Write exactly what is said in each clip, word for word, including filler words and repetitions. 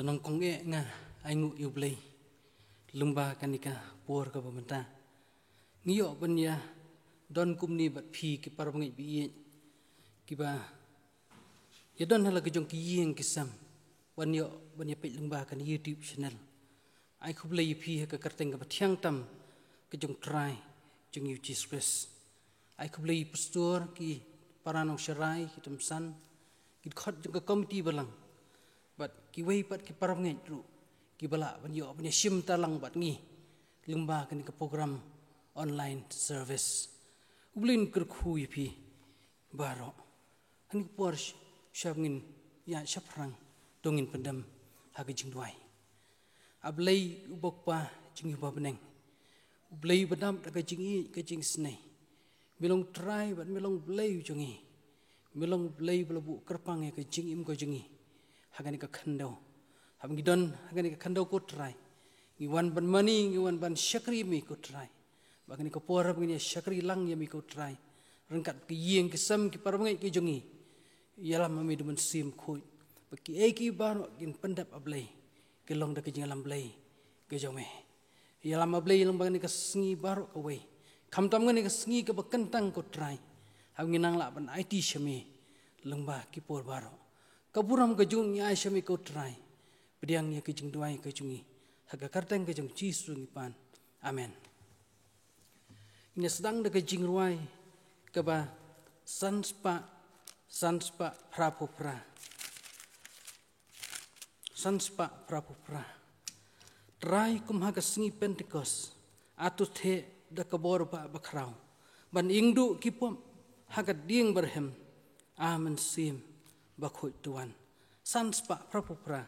Nongkong eh nga ai nguh ïa U Blei lyngba kane ka por kaba mynta. Ngi ïoh ban ïa don kumne bad phi ki para bangeit ba ïeit kiba ïa don ha la ka jong ki ïing ki sem ban ïoh ban ïa peit lyngba kane YouTube channel. Ai khublei ïa phi ha ka kyrteng kaba thiang tam ka jong Trai jong ngi U Jisu Khrist. Ai khublei ïa pastor, ki para nongsharai, ki tymmen, ki dkhot jong ka komiti balang bad kiwei pat ki para bangeit ruh kiba lah ban ïoh ban ïa shim talang bad ngi lyngba kane ka program online service. U Blei un kyrkhu ïa phi baroh. Ha kane ka por sh-, shwa ba ngin ïa shaphrang, to ngin pyndem ha ka jingduwai. A Blei uba Kpa jong ngi uba ha bneng, U Blei uba dap da ka jingïeit ka jingisynei. Me long Trai bad me long Blei u jong ngi. Me long Blei ba la buh kyrpang ïa ka jingim ka jong ngi ha kane ka khyndew. Haba ngi don ha kane ka khyndew ko Trai, ngi wan ban mane, ngi wan ban shakri ïa me ko Trai. Ba kane ka por haba ngin ïa shakri lang ïa me ko Trai, ryngkat ki ïing ki sem, ki para bangeit ki jong ngi, ïalam ha me da u Mynsiem Bakhuid ba kiei kiei baroh kin pyndep, A Blei, ki long da ka jingïalam Blei ka jong me. Ïalam, A Blei, lyngba kane ka sngi baroh kawei, khamtam kane ka sngi kaba kyntang ko Trai, haba ngin nang lah ban aiti sha me lyngba ki por baroh. Ka burom ka jong ngi ai sha me ko Trai. Pdiang ïa ka jingduwai ka jong ngi ha ka kyrteng ka jong U Jisu ngi pan. Amen. Ngin ïa sdang da ka jingrwai kaba san spah, san spah phra phew phra. San spah phra phew phra. Trai, kum ha ka sngi Pentekost, ato theh da ka bor ba bakhraw ban ïeng duh ki pop ha ka dieng barhem. A Mynsiem Bakhuid, to wan. San spah phra phew phra.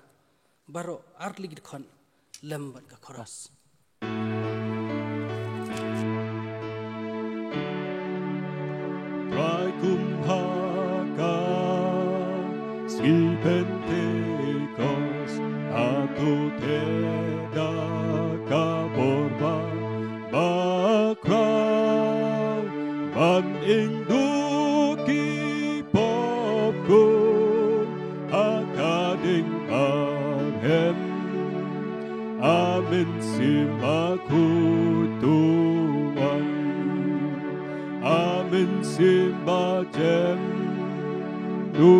Baroh ar tylli ki dkhot lem bad ka chorus. Trai, kum ha ka sngi Pentekost, ato theh da ka bor ba bakhraw ban ïeng duh ki pop kum ha ka dieng barhem. A Mynsiem Bakhuid, to wan. A Mynsiem Bajem, to,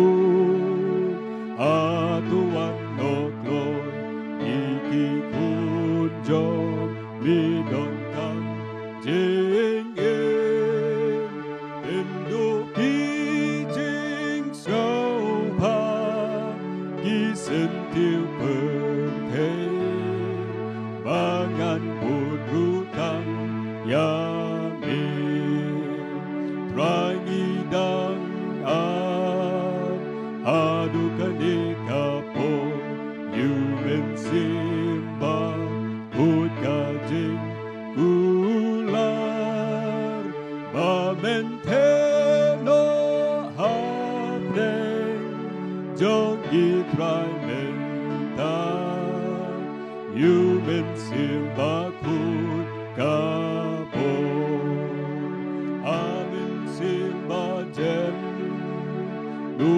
ato wan noh kloi ïa ki khun jong me donkam jingim. Pynduh ki jingsngewbha ki syntiew pyrthei ba ngan bud ruh tang ïa me. Trai, ngi dang ap haduh kane ka por ïa u Mynsiem Bakhuid, ka jingkular ba men theh noh hapdeng jong ngi Trai mynta. Ïa u Mynsiem Bakhuid ka bor. A Mynsiem Bajem, to,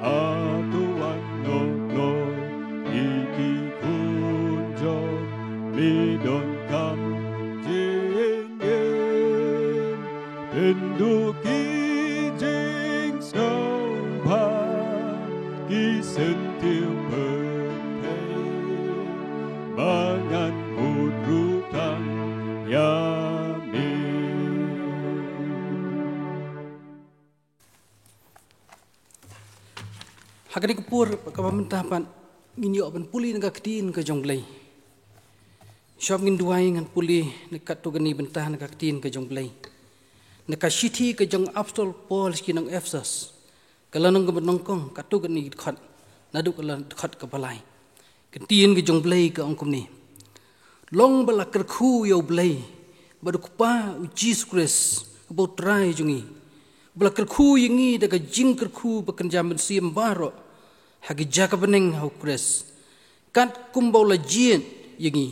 ato wan noh kloi ïa ki khun jong me donkam jingim. Pynduh ki jingsngewbha ki syntiew pyrthei ba ngan bud ruh tang ïa me. Ha kane ka por kaba mynta pat ngin ïoh ban pule na ka ktien ka jong U Blei. Shwa ba ngin duwai ngan pule na katto katne bynta na ka ktien ka jong U Blei. Na ka shithi ka jong u Apostol Paul sha ki nong Ephesus, ka lynnong kaba nyngkong, katto katne ki dkhot, naduh ka dkhot kaba lai. Ka ktien ka jong U Blei ka ong kumne: Long ba la kyrkhu ïa U Blei bad U Kpa U Jisu Khrist, uba U Trai jong ngi, uba la kyrkhu ïa ngi da ka jingkyrkhu ba kynja mynsiem baroh ha ki jaka bneng ha U Khrist, kat kumba u la jied ïa ngi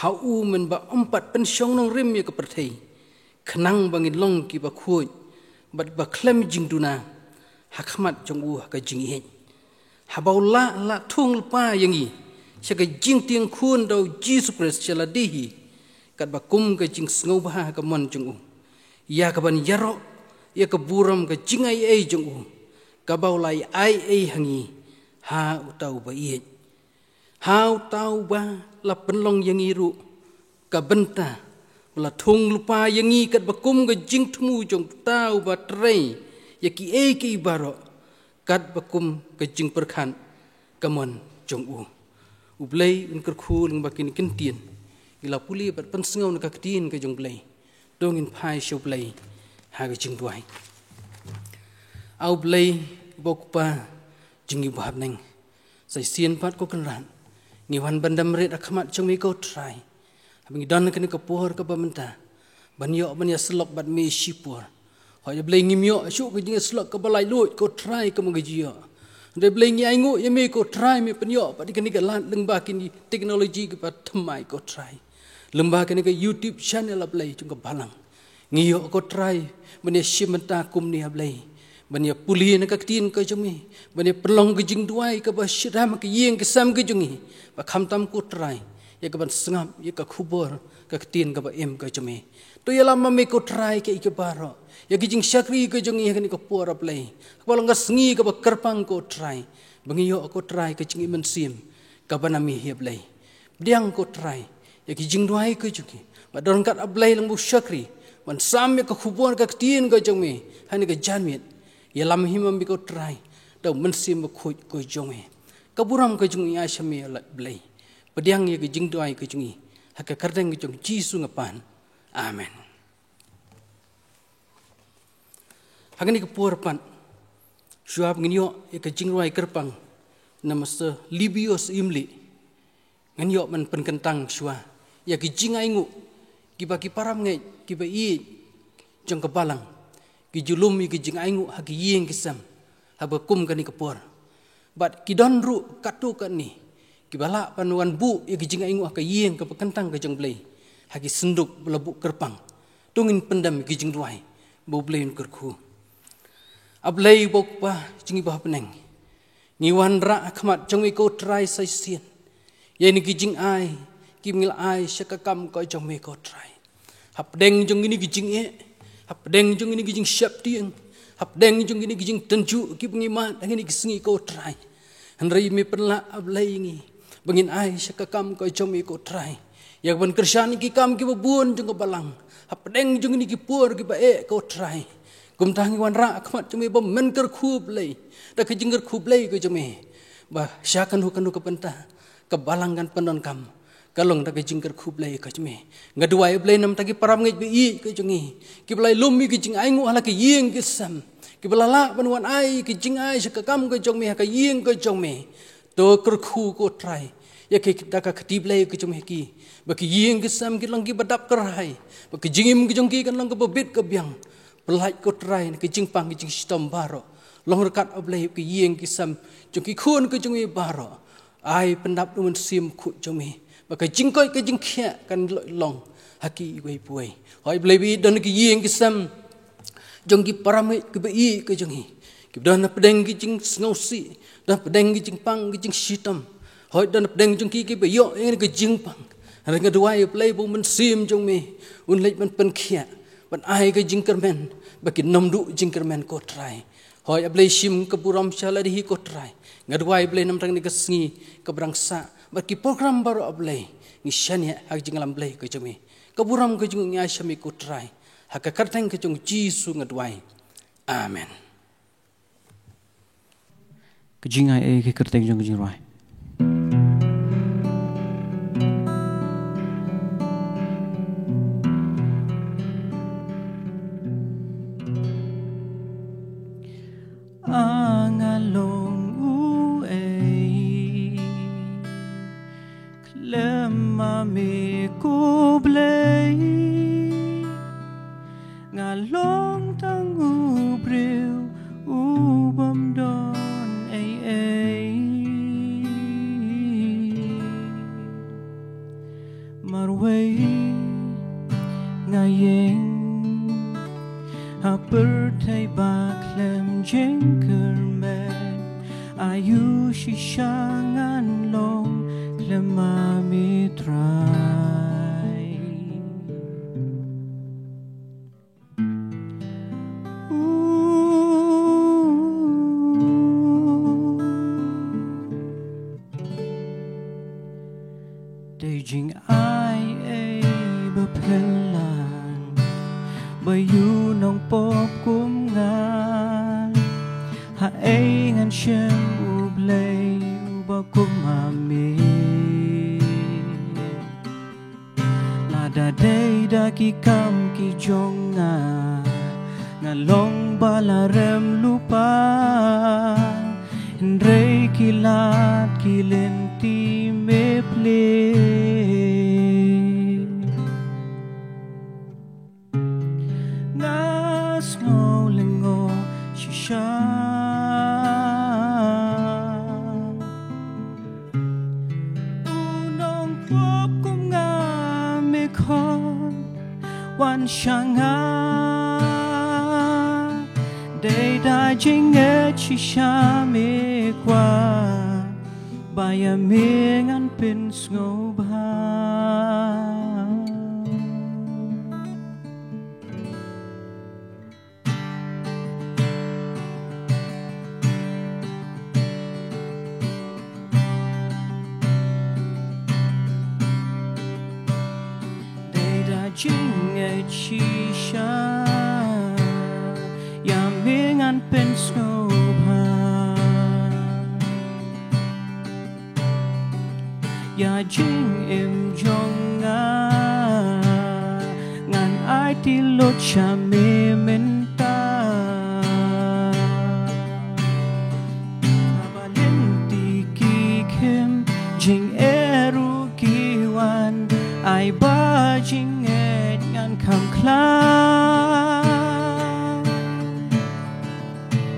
ha u myn ba ym pat pynshong nongrim ïa ka pyrthei, khnang ba ngin long kiba khuid bad ba khlem jingduna ha khmat jong u ha ka jingïeit. Haba u la la thung lypa ïa ngi sha ka jingtieng khun da u Jisu Khrist sha lade hi, katba kum ka jingsngewbha ka mon jong u, ïa kaban ïaroh ïa ka burom ka jingai ei jong u, kaba u la ai ei ha ngi ha uta uba ïeit. Ha uta uba la pynlong ïa ngi ruh ka bynta, ba la thung lypa ïa ngi katba kum ka jingthmu jong uta uba trei ïa kiei kiei baroh, katba kum ka jingpyrkhat ka mon jong u. U Blei un kyrkhu lyngba kine ki ktien. Ngi la pule bad pynsngew na ka ktien ka jong u Blei. To ngin phai sha u Blei ha ka jingduwai. A u Blei, uba u Kpa jong ngi uba ha bneng, sa shisien pat ko Kynrad ngi wan ban da rit ha khmat jong me ko Trai. Haba ngi don ha kane ka por kaba mynta ban ïoh ban ïasyllok bad me shipor, hooid A Blei, ngim ïoh shuh ka jingïasyllok kaba laitluid ko Trai, ka mut ka jingïoh. Hynrei A Blei, ngi ainguh ïa me ko Trai, me pynïoh pat ïa kane ka lad lyngba kine ki technology kiba thymmai ko Trai, lyngba kane ka YouTube channel A Blei jong ka balang. Ngi ïoh ko Trai ban ïa shim bynta kumne A Blei, ban ïa pule na ka ktien ka jong me, ban ïa pynlong ka jingduwai kaba shitrhem ha ka ïing ka sem ka jong ngi, ba khamtam ko Trai ïa kaban sngap ïa ka khubor ka ktien kaba im ka jong me. To ïalam ma me ko Trai ïa kiei kiei baroh, ïa ki jingshakri ka jong ngi ha kane ka por A Blei, kaba long ka sngi kaba kyrpang ko Trai, ba ngi ïoh ko Trai ka jingim mynsiem kaba na me hi A Blei. Pdiang ko Trai ïa ki jingduwai ka jong ngi, ba don kat A Blei lang ba u shakri ban sam ïa ka khubor ka ktien ka jong me ha kane ka janmiet. Ïalam hi ma me ko Trai da u Mynsiem Bakhuid ka jong me. Ka burom ka jong ngi ai sha me A Blei. Pdiang ïa ki jingduwai ka jong ngi ha ka kyrteng ka jong u Jisu nga pan. Amen. Ha kane ka por pat, shuwa ba ngin ïoh ïa ka jingrwai kyrpang na Mister Libius Imli, ngan ïoh ban pynkyntang shuwa ïa ki jingainguh kiba ki para bangeit kiba ïeit jong ka balang ki ju lum ïa ki jingainguh ha ki ïing ki sem haba kum kane ka por. Bad ki don ruh katto katne kiba lah ban wan buh ïa ki jingainguh ha ka ïing kaba kyntang ka jong U Blei ha ki synduk ba la buh kyrpang. To ngin pyndem ïa ki jingduwai ba U Blei un kyrkhu. A Blei uba u Kpa jong ngi uba ha bneng, ngi wanrah ha khmat jong me ko Trai sa shisien ïa kine ki jingai kiba ngi la ai sha ka kam ka jong me ko Trai. Hapdeng jong kine ki jingeh, hapdeng jong kine ki jingsheptieng, hapdeng jong kine ki jingtynjuh kiba ngi mad ha kine ki sngi ko Trai, hynrei me pynlah A Blei ïa ngi ba ngin ai sha ka kam ka jong me ko Trai ïa kaban kyrshan ïa ki kam kiba bun jong ka balang hapdeng jong kine ki por kiba eh ko Trai. Kumta ngi wanrah ha khmat jong me ba men kyrkhu Blei da ka jingkyrkhu Blei ka jong me, ba sha kano kano ka bynta ka balang kan pyndonkam ka long da ka jingkyrkhu Blei ka jong me. Nga duwai Blei namar ki para bangeit ba ïeit ka jong ngi kiba la lum ïa ki jingainguh ha la ki ïing ki sem, kiba la lah ban wan ai ki jingai sha ka kam ka jong me ha ka ïing ka jong me. To kyrkhu ko Trai ïa ki da ka kti Blei ka jong me ha ki, ba ki ïing ki sem kin long kiba dap kyrhai, ba ki jingim ka jong ki kan long kaba bit ka biang. Pyllait ko Trai na ki jingpang ki jingshitom baroh, long ryngkat A Blei ki ïing ki sem jong ki khun ka jong me baroh. Ai pyndap da u Mynsiem Bakhuid jong me ba ka jingkoit ka jingkhiah kan long ha kiwei pa wei. Hooid Blei, ba don ki ïing ki sem jong ki para bangeit kiba ïeit ka jong ngi, kiba don hapdeng ki jingsngewsih, don hapdeng ki jingpang ki jingshitom. Hooid don hapdeng jong ki kiba ïoh ïa ka jingpang. Hynrei nga duwai Blei ba u Mynsiem jong me un leit ban pynkhiah, ban ai ka jingkyrmen ba kin ym duh jingkyrmen ko Trai. Hooid A Blei, shim ka burom sha lade hi ko Trai. Nga duwai Blei namar kane ka sngi kaba dang sah bad ki program baroh A Blei, ngi shaniah ha ka jingïalam Blei ka jong me. Ka burom ka jong ngi ai sha me ko Trai, ha ka kyrteng ka jong u Jisu nga duwai. Amen. Ka jingai ei ka kyrteng jong ka jingrwai. A nga long uei khlem ma me ko Blei? Nga long tang u briew u bym don ei ei. Marwei nga ïeng ha pyrthei ba khlem jingkyrmen. Ai Ïoh shisha ngan long khlem ma me Trai. Dei jingai ei ba phylla ba ïoh nongpop kum nga. Haei ngan shem U Blei uba kum ma me. Lada dei da ki kam ki jong nga, nga long ba la rem lypa. Hynrei ki lad ki lynti me plie. Nga sngew lyngngoh shisha. U nongpop kum nga me khot wan sha nga. Dei da jingngeit shisha me kwah ba ïa me ngan pynsngewbha. Dei da jingngeit shisha ïa me ngan pynsngewbha. Ïa jingim jong nga ngan aiti lut sha me mynta. Haba lynti ki khim, jingeh ruh ki wan, ai ba jingngeit ngan kham khlaiñ.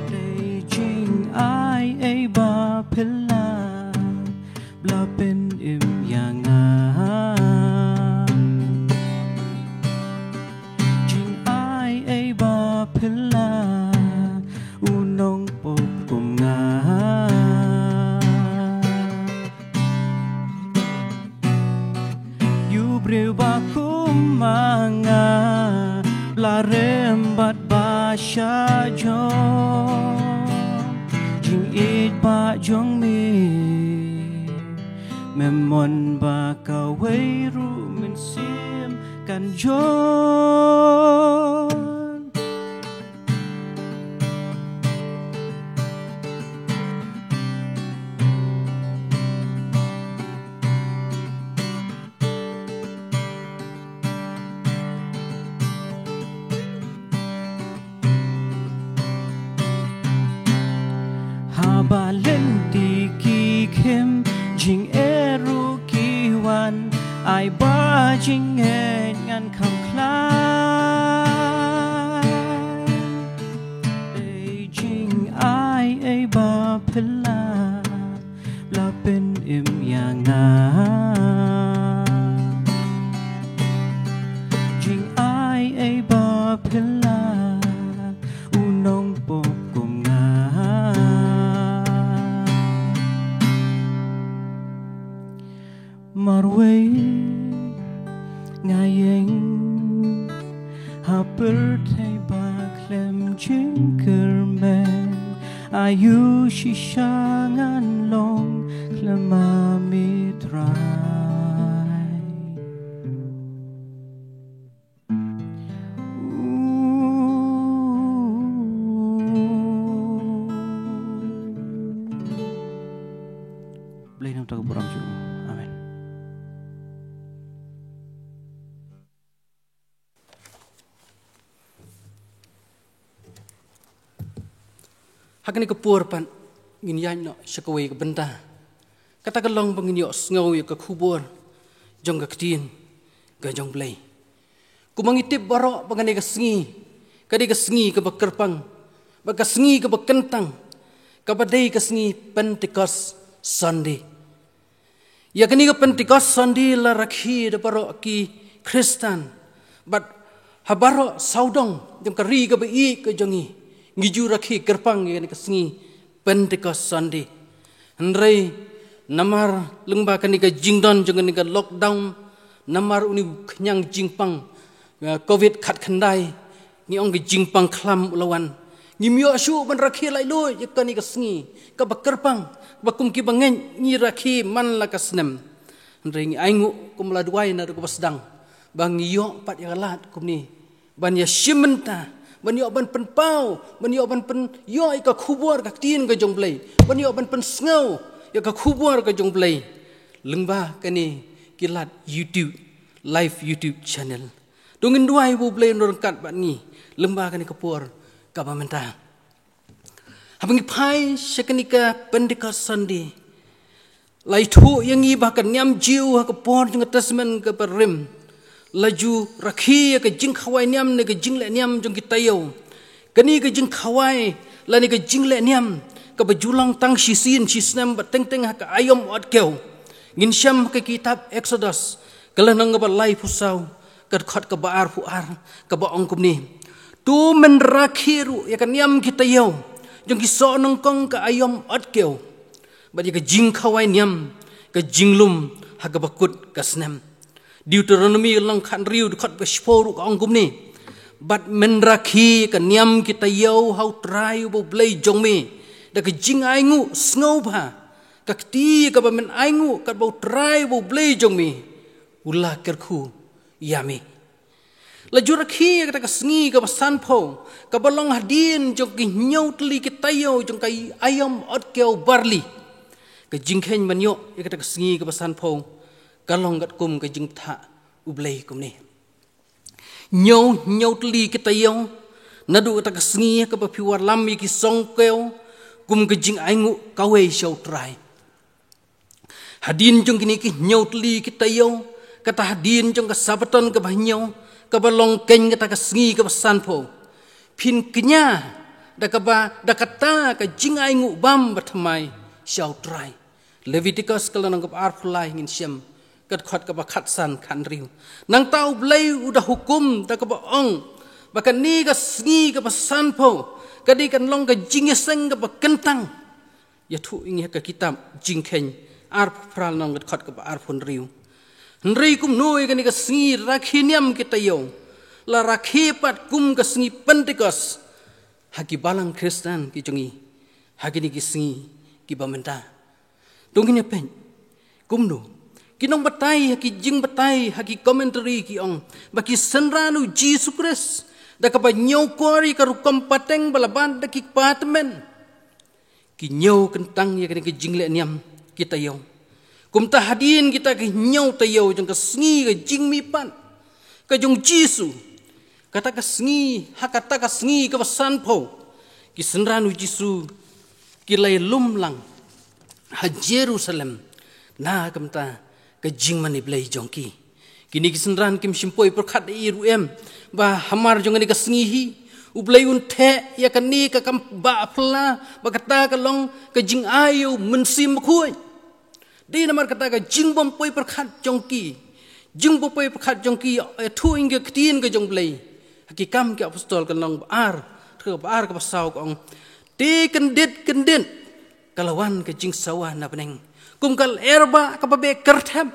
Dei jingai ei ba phylla ba la pynim ïa nga. Jingai ei ba phylla u nongpop kum nga. Ïa u briew ba kum ma nga, ba la rem bad ba shah jong jingïeit ba jong me. Me mon ba kawei ruh mynsiem kan jot. Haba lynti ki khim, jingeh ruh ki wan, ai ba jingngeit ngan kham khlaiñ. Dei jingai ei ba phylla ba la pynim ïa nga. Jingai ei ba phylla u nongpop kum nga. Marwei nga ïeng ha pyrthei ba khlem jingkyrmen, aïu shisha ngan long khlem ma me Trai. Blei nam ta ka burom jong u. Amen. Ha kane ka por pat ngin ïaid noh sha kawei ka bynta. Kata ka long ba ngin ïohsngew ïa ka khubor jong ka ktien ka jong Blei. Kumba ngi tip baroh ba kane ka sngi ka dei ka sngi kaba kyrpang bad ka sngi kaba kyntang, kaba dei ka sngi Pentecost Sunday. Ïa kane ka Pentecost Sunday la rakhe da baroh ki Khristan bad ha baroh sawdong jong ka ri kaba ïeit ka jong ngi, ngi ju rakhe kyrpang ïa kane ka sngi Pentecost Sunday. Hynrei namar lyngba kane ka jingdon jong kane ka lockdown, namar une u khñiang jingpang, eh, covid khatkhyndai, ngi ong ka jingpang khlam u la wan. Ngim ïoh shuh ban rakhe laitluid ïa kane ka sngi kaba kyrpang, ba kum ki bangeit ngi rakhe man la ka snem. Hynrei ngi ainguh kum la duwai naduh kaba sdang ba ngi ïoh pat ïa ka lad kumne ban ïa shim bynta, ban ïoh ban pynpaw, ban ïoh ban pyn ïoh ïa ka khubor ka ktien ka jong Blei, ban ïoh ban pynsngew ïa ka khubor ka jong Blei lyngba kane ki lad YouTube, live YouTube channel. To ngin duwai ba U Blei un ryngkat bad ngi lyngba kane ka por kaba mynta. Haba ngi phai sha kane ka Pentecost Sunday, la ïathuh ïa ngi ba ka niam Jiw ha ka por jong ka Testament kaba rim la ju rakhe ïa ka jingkhawai niam ne ka jingleh niam jong ki taïew. Kane ka jingkhawai lane ka jingleh niam kaba ju long tang shisien shisnem bad teng teng ha ka aïom Ot Kew. Ngin shem ha ka kitab Exodus ka lynnong kaba laiphew saw, ka dkhot kaba arphew ar, kaba ong kumne: To men rakhe ruh ïa ka niam ki taïew jong ki sohnyngkong ka aïom Ot Kew, bad ïa ka jingkhawai niam ka jinglum ha kaba kut ka snem. Deuteronomi lynnong khathynriew dkhot ba shiphew ruh ka ong kumne: Bad men rakhe ka niam ki taïew ha U Trai uba U Blei jong me da ka jingainguh sngewbha, ka kti kaba men ainguh, katba U Trai uba U Blei jong me u la kyrkhu ïa me. La ju rakhe ïa kata ka sngi kaba sanphew, kaba long hadien jong ki hynñiew tylli ki taïew jong ka aïom Ot Kew Barli. Ka jingkheiñ ban ïoh ïa kata ka sngi kaba sanphew ka long katkum ka jingbthah U Blei kumne: Hynñiew hynñiew tylli ki taïew naduh kata ka sngi ha kaba phi wallam ïa ki song kew kum ka jingainguh kawei sha U Trai. Hadien jong kine ki hynñiew tylli ki taïew, kata hadien jong ka Sabaton kaba hynñiew, kaba long keiñ kata ka sngi kaba sanphew, phin kñia da kaba, da kata ka jingainguh bam bathymmai sha U Trai. Leviticus ka lynnong kaba arphew lai ngin shem ka dkhot kaba khatsan khathynriew. Nangta U Blei u da hukum da kaba ong ba kane ka sngi kaba sanphew ka dei kan long ka jingïaseng kaba kyntang. Ïathuh ïa ngi ha ka kitab Jingkheiñ arphew phra lynnong ka dkhot kaba arphew hynriew. Hynrei kumno ïa kane ka sngi rakhe niam ki taïew la rakhe pat kum ka sngi Pentecost ha ki balang Khristan ki jong ngi ha kine ki sngi kiba mynta? To ngin ïa peit kumno ki nongbatai ha ki jingbatai, ha ki commentary ki ong ba ki synran U Jisu Khrist da kaba ñiewkor ïa ka rukom pateng ba la bat da ki kpa tymmen, ki ñiew kyntang ïa kane ka jingleh niam ki taïew. Kumta hadien kita ki hynñiew taïew jong ka sngi ka jingmihpat ka jong U Jisu, kata ka sngi, ha kata ka sngi kaba sanphew, ki synran U Jisu ki la ïalum lang ha Jerusalem na ka bynta ka jingmane Blei jong ki. Kine ki synran kim shym poi pyrkhat ei ruh em ba hamar jong kane ka sngi hi U Blei un theh ïa kane ka kam ba phylla, ba kata ka long ka jingai ïa U Mynsiem Bakhuid. Dei namar kata ka jingbym poi pyrkhat jong ki, jingbym poi pyrkhat jong ki, ïathuh ïa ngi ka ktien ka jong U Blei ha Ki Kam ki Apostol ka lynnong ba ar, ka ba ar kaba saw ka ong: Te kyndit kyndit ka la wan ka jingsawa na bneng kum ka lyer ba kaba beh kyrthep,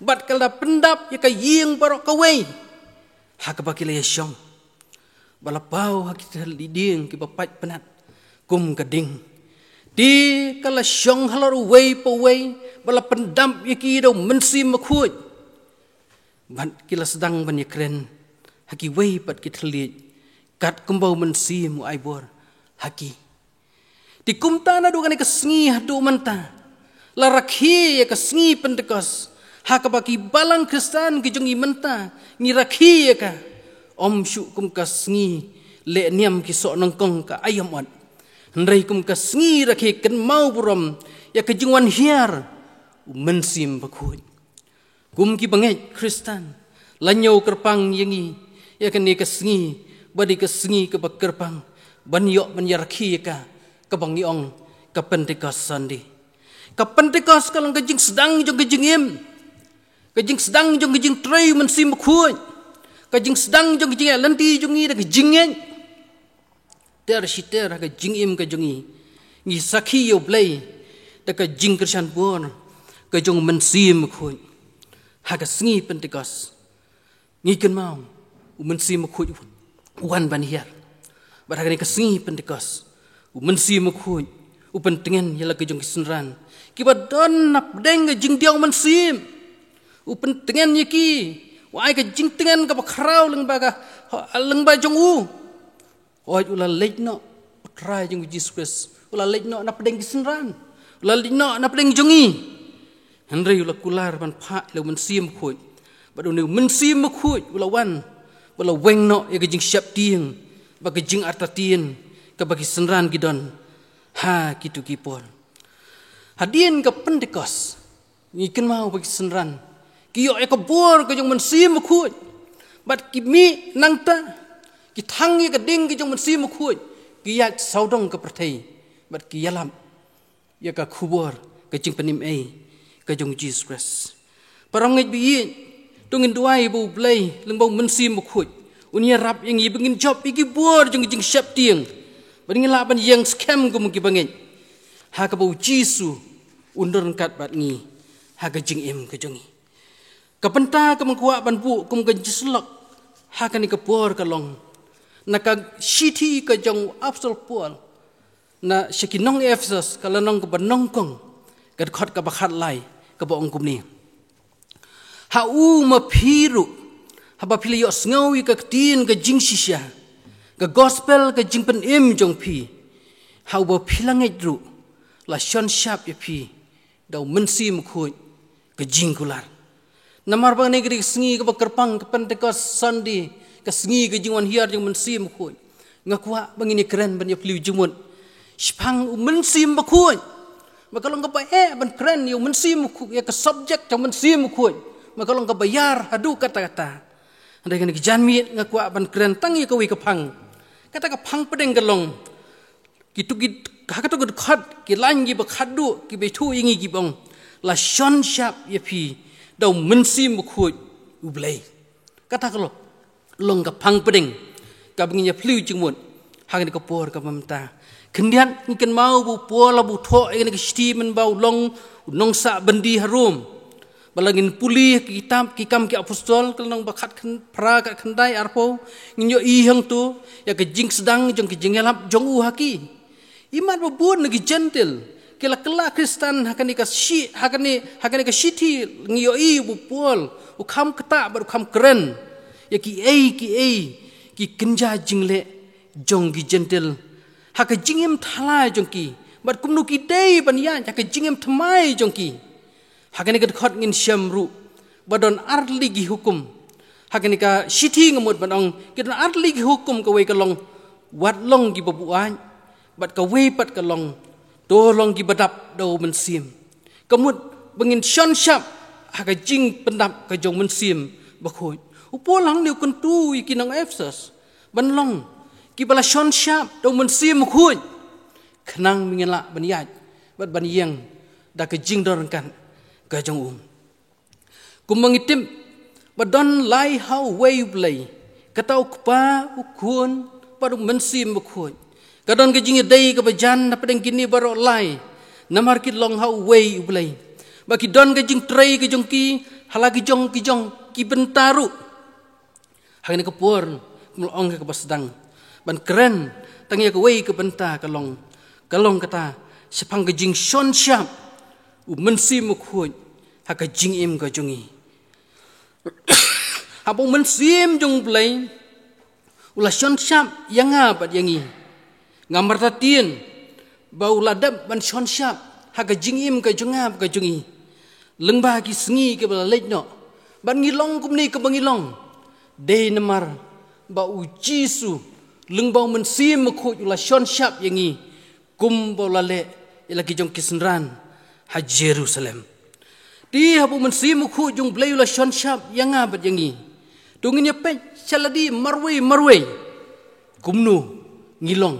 bad ka la pyndap ïa ka ïing baroh kawei ha kaba ki la ïashong, ba la paw ha ki thylliej dieng kiba pait pynat kum ka ding. Te ka la shong halor uwei pa uwei, ba la pyndap ïa ki da U Mynsiem Bakhuid, bad ki la sdang ban ïakren ha kiwei pat ki thylliej kat kumba U Mynsiem u ai bor ha ki. Te kumta naduh kane ka sngi haduh mynta la rakhe ïa ka sngi Pentecost ha kaba ki balang Khristan ki jong ngi mynta ngi rakhe ïa ka, ym shuh kum ka sngi leh niam ki soh nyngkong ka aïom ot, hynrei kum ka sngi rakhe kynmaw burom ïa ka jingwan hiar U Mynsiem Bakhuid. Kum ki bangeit Khristan, la ñiew kyrpang ïa ngi ïa kane ka sngi ba dei ka sngi kaba kyrpang ban ïoh ban ïa rakhe ïa ka, kaba ngi ong ka Pentecost Sunday. Ka Pentecost ka long ka jingsdang jong ka jingim, ka jingsdang jong ka jingtrei U Mynsiem Bakhuid, ka jingsdang jong ka jingïaid lynti jong ngi da ka jingngeit. Ter shi ter ha ka jingim ka jong ngi, ngi sakhi ïa U Blei Da ka jingkyrshan bor ka jong u Mynsiem Bakhuid, ha ka sngi Pentekost ngi kynmaw u Mynsiem Bakhuid u wan ban hiar. Bad ha kane ka sngi Pentekost, u Mynsiem Bakhuid u pyntngen ïa la ka jong ki synran kiba don na pdeng ka jingdiaw mynsiem. U pyntngen ïa ki, u ai ka jingtngen kaba khraw lyngba ka, lyngba jong u. Hooid, u la leit noh, u Trai jong u Jisu Khrist u la leit noh na pdeng ki synran, u la leit noh na pdeng jong ngi. Hynrei u la kular ban phah ïa la u Mynsiem Bakhuid. Bad une u Mynsiem Bakhuid u la wan, u la weng noh ïa ka jingsheptieng bad ka jingartatien kaba ki synran ki don ha kito ki por. Hadien ka Pentekost, ngi kynmaw ba ki synran ki ïoh ïa ka bor ka jong u Mynsiem Bakhuid. Bad ki mih nangta, ki thang ïa ka ding ka jong u Mynsiem Bakhuid, ki ïaid sawdong ka pyrthei bad ki ïalap ïa ka khubor ka jingpynim ei ka jong u Jisu Khrist. Para ngeit ba ïeit, to ngin duwai ba u Blei lyngba u Mynsiem Bakhuid un ïarap ïa ngi ba ngin jop ïa ki bor jong ka jingsheptieng, ba ngin lah ban ïeng skhem kum ki bangeit, ha kaba u Jisu un don ryngkat bad ngi ha ka jingim ka jong ngi. Ka bynta kaba nga kwah ban buh kum ka jingsyllok ha kane ka por ka long na ka shithi ka jong u Apostol Paul na sha ki nong Ephesus, ka lynnong kaba nyngkong, ka dkhot kaba khatlai, kaba ong kumne: Ha u ma phi ruh, haba phi la ïohsngew ïa ka ktien ka jingshisha, ka gospel ka jingpynim jong phi, ha uba phi la ngeit ruh, la shon shap ïa phi da u Mynsiem Bakhuid ka jingkular. Namar ba kane ka dei ka sngi kaba kyrpang, ka Pentecost Sunday, ka sngi ka jingwan hiar jong u Mynsiem Bakhuid, nga kwah ba ngin ïakren ban ïaphylliew jingmut shaphang u Mynsiem Bakhuid. Ba ka long kaba eh ban kren ïa u Mynsiem Bakhuid, ïa ka subject jong u Mynsiem Bakhuid, ba ka long kaba ïar haduh katta katta. Hynrei kane ka janmiet nga kwah ban kren tang ïa kawei ka phang. Kata ka phang pdeng ka long, kito ki, ha kato ka dkhot, ki lain kiba khatduh kiba ïathuh ïa ngi kiba ong: La shon shap ïa phi da u Mynsiem Bakhuid u Blei. Kata ka long, long ka phang pdeng kaba ngin ïaphylliew jingmut ha kane ka por kaba mynta. Khyndiat, ngi kynmaw ba u Paul haba u thoh ïa kane ka shithi mynba u long u nongsah byndi ha Rom. Ba la ngin pule ki kitab Ki Kam ki Apostol, ka lynnong ba khat khyndai, khat khyndai, arphew, ngin ïohi hangto ïa ka jingsdang jong ki jingïalap jong u ha ki. Imat ba bun na ki Jentil ki la kylla Khristan, ha kane ka shi, ha kane, ha kane ka shithi ngi ïohi ba u Paul u kham ktah bad u kham kren ïa kiei kiei ki kynja jingleh jong ki Jentil ha ka jingim thala jong ki, bad kumno ki dei ban ïaid ha ka jingim thymmai jong ki. Ha kane ka dkhot ngin shem ruh ba don artylli ki hukum. Ha kane ka shithi nga mut ban ong ki don artylli ki hukum, kawei ka long wat long kiba buaid, bad kawei pat ka long to long kiba dap da u Mynsiem. Ka mut ba ngin shon shap ha ka jingpyndap ka jong u Mynsiem Bakhuid. U Paul hangne u kyntu ïa ki nong Ephesus ban long kiba la shon shap da u Mynsiem Bakhuid, khnang ba ngin lah ban ïaid bad ban ïeng da ka jingdon ryngkat ka jong u. Kumba ngi tip ba don lai ha uwei u Blei, kata u Kpa, u Khun bad u Mynsiem Bakhuid. Ka don ka jingïadei kaba jan na pdeng kine baroh lai, namar ki long ha uwei u Blei. Ba ki don ka jingtrei ka jong ki ha la ki jong ki jong ki bynta ruh. Ha kane ka por, kum la ong ha kaba sdang, ban kren tang ïa kawei ka bynta ka long, ka long kata shaphang ka jingshon shap u Mynsiem Bakhuid ha ka jingim ka jong ngi. Haba u Mynsiem jong u Blei u la shon shap ïa nga bad ïa ngi, ngam artatien ba u la dep ban shon shap ha ka jingim ka jong nga bad ka jong ngi lyngba ki sngi kiba la leit noh. Bad ngi long kumne kumba ngi long, dei namar ba u Jisu lyngba u Mynsiem Bakhuid u la shon shap ïa ngi, kumba u la leh ïa la ki jong ki synran ha Jerusalem. Te haba u Mynsiem Bakhuid jong u Blei u la shon shap ïa nga bad ïa ngi, to ngin ïa peit sha lade marwei marwei kumno ngi long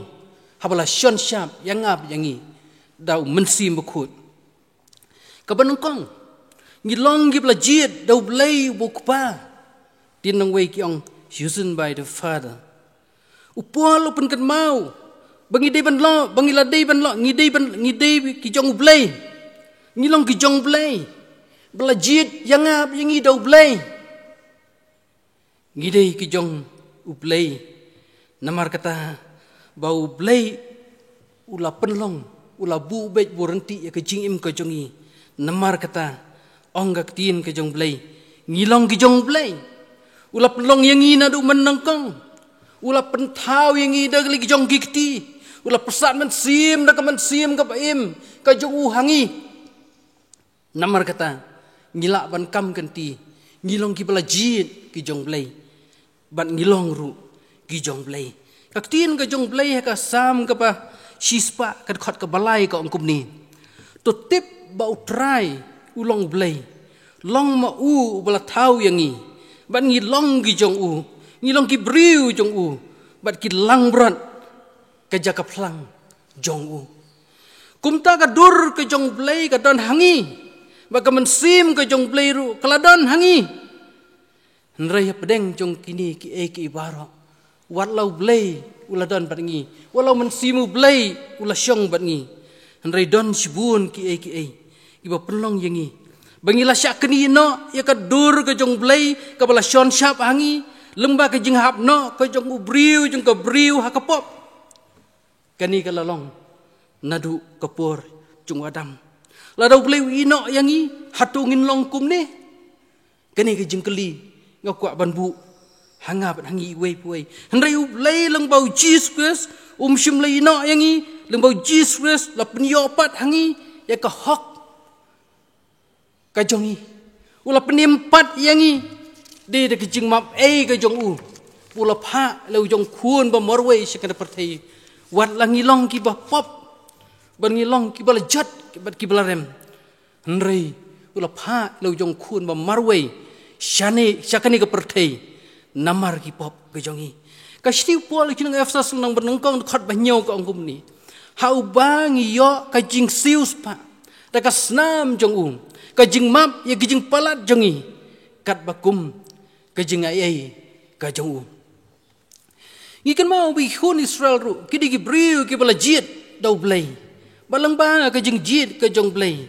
haba la shon shap ïa nga bad ïa ngi da u Mynsiem Bakhuid. Kaba nyngkong, ngi long kiba la jied da u Blei uba u Kpa. Te nongwei ki ong, chosen by the Father. U Paul u pynkynmaw ba ngi dei ban long, ba ngi la dei ban long, ngi dei ban, ngi dei ki jong u Blei. Ngi long ki jong Blei, ba la jied ïa nga bad ïa ngi da U Blei. Ngi dei ki jong U Blei. Namar kata ba U Blei u la pynlong, u la buh beit, buh ryntih ïa ka jingim ka jong ngi. Namar kata, ong ka ktien ka jong Blei, ngi long ki jong Blei. U la pynlong ïa ngi naduh mynnyngkong. U la pynthaw ïa ngi da ki jong ki kti. U la pyrsad mynsiem da ka mynsiem kaba im ka jong u ha ngi. Namar kata, ngi lah ban kam kynti, ngi long kiba la jied ki jong Blei, bad ngi long ruh ki jong Blei. Ka ktien ka jong Blei ha ka Salm kaba shispah, ka dkhot kaba lai, ka ong kumne: To tip ba U Trai u long Blei, long ma u uba la thaw ïa ngi, bad ngi long ki jong u, ngi long ki briew jong u, bad ki langbrot ka jaka phlang jong u. Kumta ka dur ka jong Blei ka don ha ngi, bad ka mynsiem ka jong Blei ruh ka la don ha ngi. Hynrei hapdeng jong kine kiei kiei baroh, wat la U Blei u la don bad ngi, wat la u Mynsiem U Blei u la shong bad ngi, hynrei don shibun kiei kiei kiba pynlong ïa ngi ba ngi la shah knieh noh ïa ka dur ka jong Blei kaba la shon shap ha ngi, lyngba ka jinghap noh ka jong u briew, jong ka briew ha ka pop. Kane ka la long naduh ka por jong u Adam. Lada U Blei u ïehnoh ïa ngi, hato ngin long kumne? Kane ka jingkylli nga kwah ban buh ha nga bad ha ngi iwei pa iwei. Hynrei U Blei lyngba U Jisu Khrist um shym la ïehnoh ïa ngi. Lyngba U Jisu Khrist la pynïoh pat ha ngi ïa ka hok ka jong ngi. U la pynim pat ïa ngi dei da ka jingmap ei ka jong u. U la phah ïa la u jong Khun ba marwei sha kane ka pyrthei, wat la ngi long kiba pop, bad ngi long kiba la jot bad kiba la rem. Hynrei u la phah ïa la u jong Khun ba marwei shane, sha kane ka pyrthei, namar ki pop ka jong ngi. Ka shithi u Paul ha ki nong Ephesus lynnong ba nyngkong, dkhot ba hynñiew, ka ong kumne: Ha uba ngi ïoh ka jingsiew spah da ka snam jong u, ka jingmap ïa ka jingpalat jong ngi, katba kum ka jingai ei ka jong u. Ngi kynmaw ba ki khun Israel ruh ki dei ki briew kiba la jied da U Blei. Bad lyngba ka jingjied ka jong Blei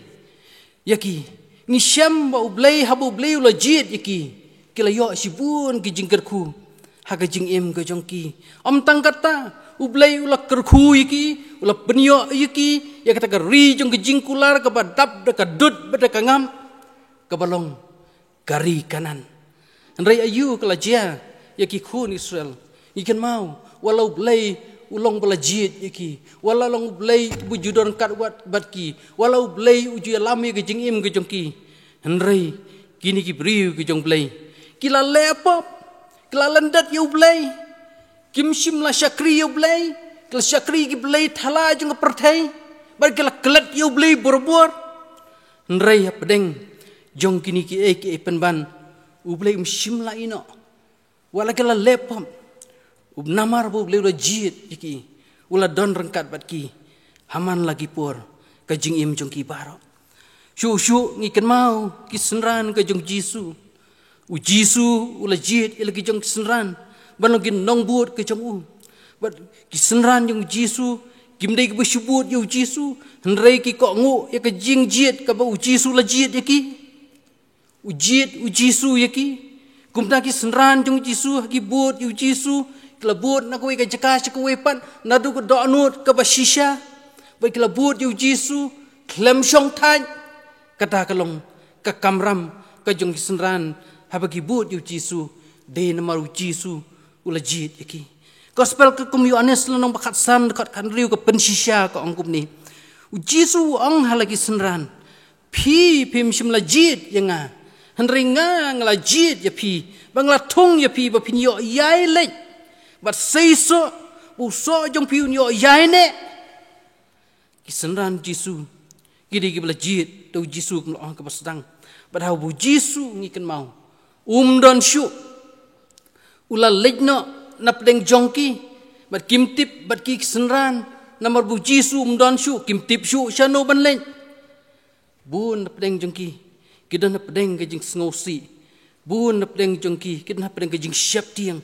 ïa ki, ngi shem ba U Blei, haba U Blei u la jied ïa ki, ki la ïoh shibun ki jingkyrkhu ha ka jingim ka jong ki. Ym tang kata, U Blei u la kyrkhu ïa ki, u la pynïoh ïa ki ïa kata ka ri jong ka jingkular kaba dap da ka dud bad da ka ngam, kaba long ka ri Kanaan. Hynrei aïu ka la jia ïa ki khun Israel? Ngi kynmaw, wat la U Blei u long ba la jied ïa ki, wat la long U Blei uba ju don ryngkat bad ki, wat la U Blei u ju ïalam ïa ka jingim ka jong ki, hynrei kine ki briew ki jong Blei ki la leh pop, ki la lyndet ïa U Blei. Kim shym la shakri ïa U Blei, ki la shakri ïa ki blei thala jong ka pyrthei, bad ki la klet ïa U Blei barabor. Hynrei hapdeng jong kine kiei kiei pynban, U Blei um shym la ïehnoh. Wat la ki la leh pop, namar ba U Blei u la jied ïa ki, u la don ryngkat bad ki ha man la ki por ka jingim jong ki baroh. Shuh shuh ngi kynmaw ki synran ka jong U Jisu. U Jisu u la jied ïa la ki jong ki synran ban long ki nongbud ka jong u. Bad ki synran jong U Jisu kim dei kiba shu bud ïa U Jisu, hynrei ki kohnguh ïa ka jingjied kaba U Jisu la jied ïa ki. U jied U Jisu ïa ki. Kumta ki synran jong U Jisu, ha ki bud ïa U Jisu, ki la bud na kawei ka jaka sha kawei pat, naduh ka dohnud kaba shisha. Bad ki la bud ïa U Jisu khlem shong thait. Kata ka long ka kamram ka jong ki synran haba ki bud ïa U Jisu, dei namar U Jisu u la jied ïa ki. Gospel katkum u Ïoannis lynnong ba khatsan, dkhot khathynriew ka pynshisha, ka ong kumne: U Jisu u ong ha la ki synran: Phi phim shym la jied ïa nga, hynrei nga nga la jied ïa phi, ba nga la thung ïa phi ba phin ïoh ïaileit, bad seisoh ba u soh jong phi un ïoh ïaineh. Ki synran Jisu ki dei kiba la jied da U Jisu, kum la ong ha kaba sdang. Bad haba U Jisu, ngi kynmaw, um don shuh, u la leit noh napdeng jong ki. Bad kim tip, bad ki, ki synran, namar ba U Jisu um don shuh, kim tip shuh shano ban leit. Bun napdeng jong ki ki don napdeng ka jingsngewsih. Bun napdeng jong ki ki don napdeng ka jingsheptieng.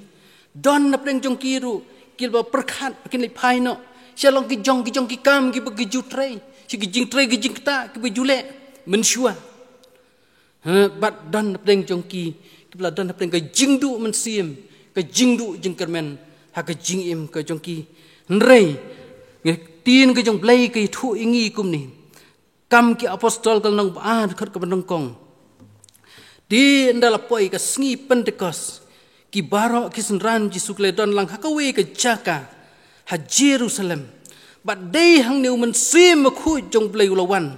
Don napdeng jong ki ruh kiba pyrkhat ba kin leit phai noh sha la ki jong, ki jong ki kam kiba ki ju trei, sha ki jingtrei ki jingktah kiba ju leh. mynshuwa. Ha, bad don hapdeng jong ki, ki ba la don hapdeng ka jingduh mynsiem, ka jingduh jingkyrmen ha ka jingim ka jong ki. Hynrei, ngi ktien ka jong Blei ka ïathuh ïa ngi kumne. Kam ki Apostol ka lynnong ba ar dkhot kaba nyngkong. Te ynda la poi ka sngi Pentekost, ki baroh ki synran Jisu ki la don lang ha kawei ka jaka ha Jerusalem. Bad dei hangne u Mynsiem Bakhuid jong Blei u la wan.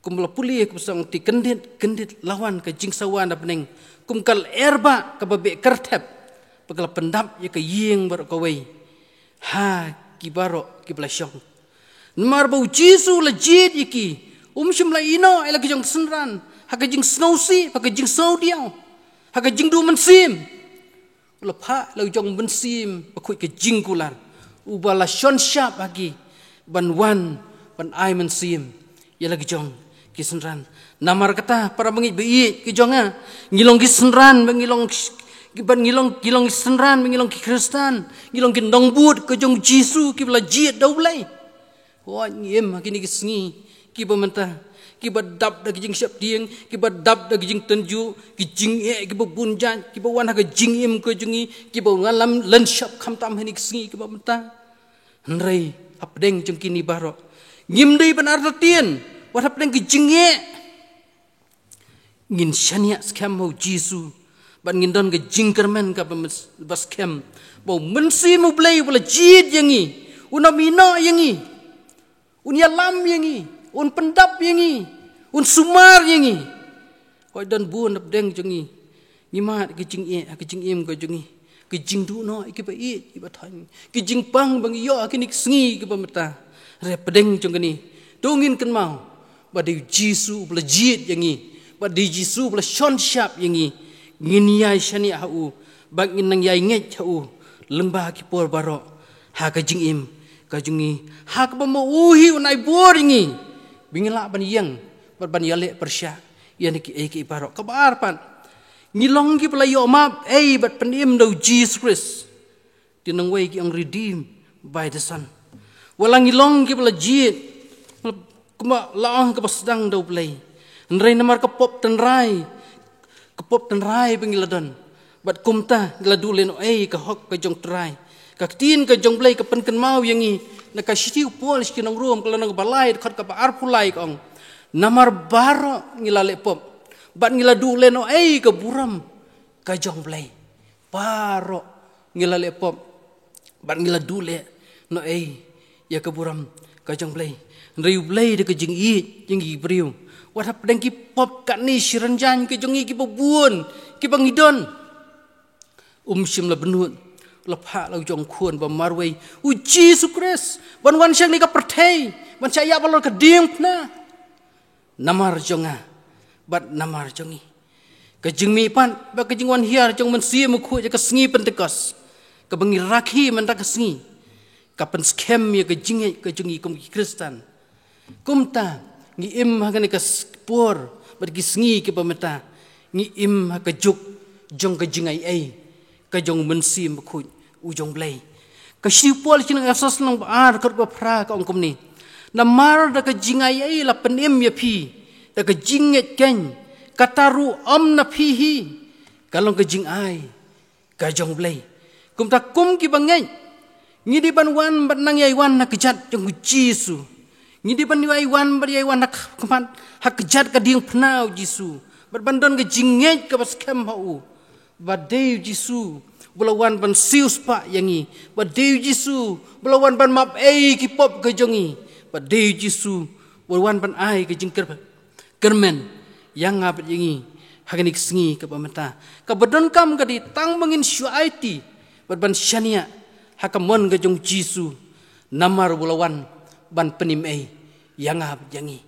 Kum la pule ka ba song te kyndit kyndit la wan ka jingsawa na bneng. Kum ka lyer ba kaba beh kyrthep, ba ka la pyndap ïa ka ïing baroh kawei. Ha ki baroh ki ba la shong. Namar ba u Jisu la jied ïa ki, um shym la ïehnoh ïa la ki jong ki synran ha ka jingsngewsih, ha ka jingsngewdiaw, ha ka jingduh mynsiem. U la phah la u jong u Mynsiem Bakhuid ka jingkular, uba la shon shap ha ki ban wan ban ai mynsiem ïa la ki jong ki synran. Namar kata, para bangeit ba ïeit ki jong nga, ngi long ki synran ba ngi long, ban ngi long, ngi long ki synran ba ngi long ki Khristan, ngi long ki nongbud ka jong u Jisu ki ba la jied da u Blei. Wat ngi im ha kine ki sngi ki ba mynta, ki ba dap da ki jingsheptieng, ki ba dap da ki jingtynjuh, ki jingeh ki ba bun jait ki ba wan ha ka jingim ka jong ngi, ki ba ngi lam lynshop khamtam ha kine ki sngi ki ba mynta. Hynrei hapdeng jong kine baroh, ngim dei ban artatien wat hapdeng ki jingeh. Ngin shaniah skhem ha u Jisu, bad ngin don ka jingkyrmen kaba skhem ba u Mynsiem u Blei u ba la jied ïa ngi, un ym ïehnoh ïa ngi, un ïalam ïa ngi, un pyndap ïa ngi, un sumar ïa ngi. Hooid, don bun hapdeng jong ngi, ngi mad ka jingeh ha ka jingim ka jong ngi, ka jingduh noh ïa ki ba ïeit, ki ba thoiñ, ka jingpang ba ngi ïoh ha kine ki sngi ki ba mynta. Hynrei hapdeng jong kane, to ngin kynmaw ba dei u Jisu u ba la jied ïa ngi, ba dei u Jisu u ba la shon shap ïa ngi. Ngin ïai shaniah ha u, ba ngin nang ïai ngeit ha u lyngba ki por baroh ha ka jingim ka jong ngi, ha kaba ma u hi un ai bor ïa ngi ba ngin lah ban ïeng bad ban ïaleh pyrshah ïa kine kiei kiei baroh. Kaba ar pat, ngi long ki ba la ïoh map ei bad pynim da u Jisu Khrist. Te nangwei ki ong redeemed by the Son. Wat la ngi long ki ba la jied, kumba la ong, kaba sdang da u Blei. Hynrei namar ka pop tynrai, ka pop tynrai ba ngi la don, bad kumta ngi la duh lehnohei ka hok ka jong u Trai. Ka ktien ka jong u Blei ka pynkynmaw ïa ngi na ka shithi u Paul sha ki nong Rom, ka lynnong ba lai, dkhot kaba arphew lai, ka ong, namar baroh ngi la leh pop bad ngi la duh lehnohei ka burom ka jong u Blei. Baroh ngi la leh pop bad ngi la duh lehnohei ïa ka burom ka jong u Blei. Hynrei u Blei da ka jingïeit ïa ngi ki briew, wat hapdeng ki pop katne shi rynjang ka jong ngi ki ba bun, ki ba ngi don, um shym la bynnud, u la phah la u jong u Khun ba marwei, u Jisu Khrist, ban wan sha kane ka pyrthei, ban shah ïap halor ka diengphna namar jong nga bad namar jong ngi. Ka jingmihpat bad ka jingwan hiar jong u Mynsiem Bakhuid ha ka sngi Pentekost, kaba ngi rakhe mynta ka sngi, ka pynskhem ïa ka jingngeit ka jong ngi kum ki Khristan. Kumta, ngi im ha kane ka s-, por bad ki sngi ki ba mynta, ngi im ha ka juk jong ka jingaiei ka jong u Mynsiem Bakhuid u jong u Blei. Ka shithi u Paul sha ki nong Ephesos lynnong ba ar, dkhot ba phra, ka ong kumne, namar da ka jingaiei la pynim ïa phi da ka jingngeit keiñ, kata ruh ym na phi hi, ka long ka jingai ka jong u Blei. Kumta kum ki ba ngeit, ngi dei ban wan bad nang ïai wan ha ka kjat jong u Jisu. Ngi dei ban ïai wan bad ïai wan ha ka khmat, ha ka kjat ka diengphna u Jisu, bad ban don ka jingngeit kaba skhem ha u, ba dei u Jisu ba la wan ban siewspah ïa ngi, ba dei u Jisu ba la wan ban map ei ki pop ka jong ngi, ba dei u Jisu ba la wan ban ai ka jingkyrmen, kyrmen ïa nga bad ïa ngi ha kane ka sngi kaba mynta. Kaba donkam ka dei tang ba ngin shu aiti bad ban shaniah ha ka mon ka jong u Jisu, namar u la wan ban pynim ei ïa nga bad ïa ngi.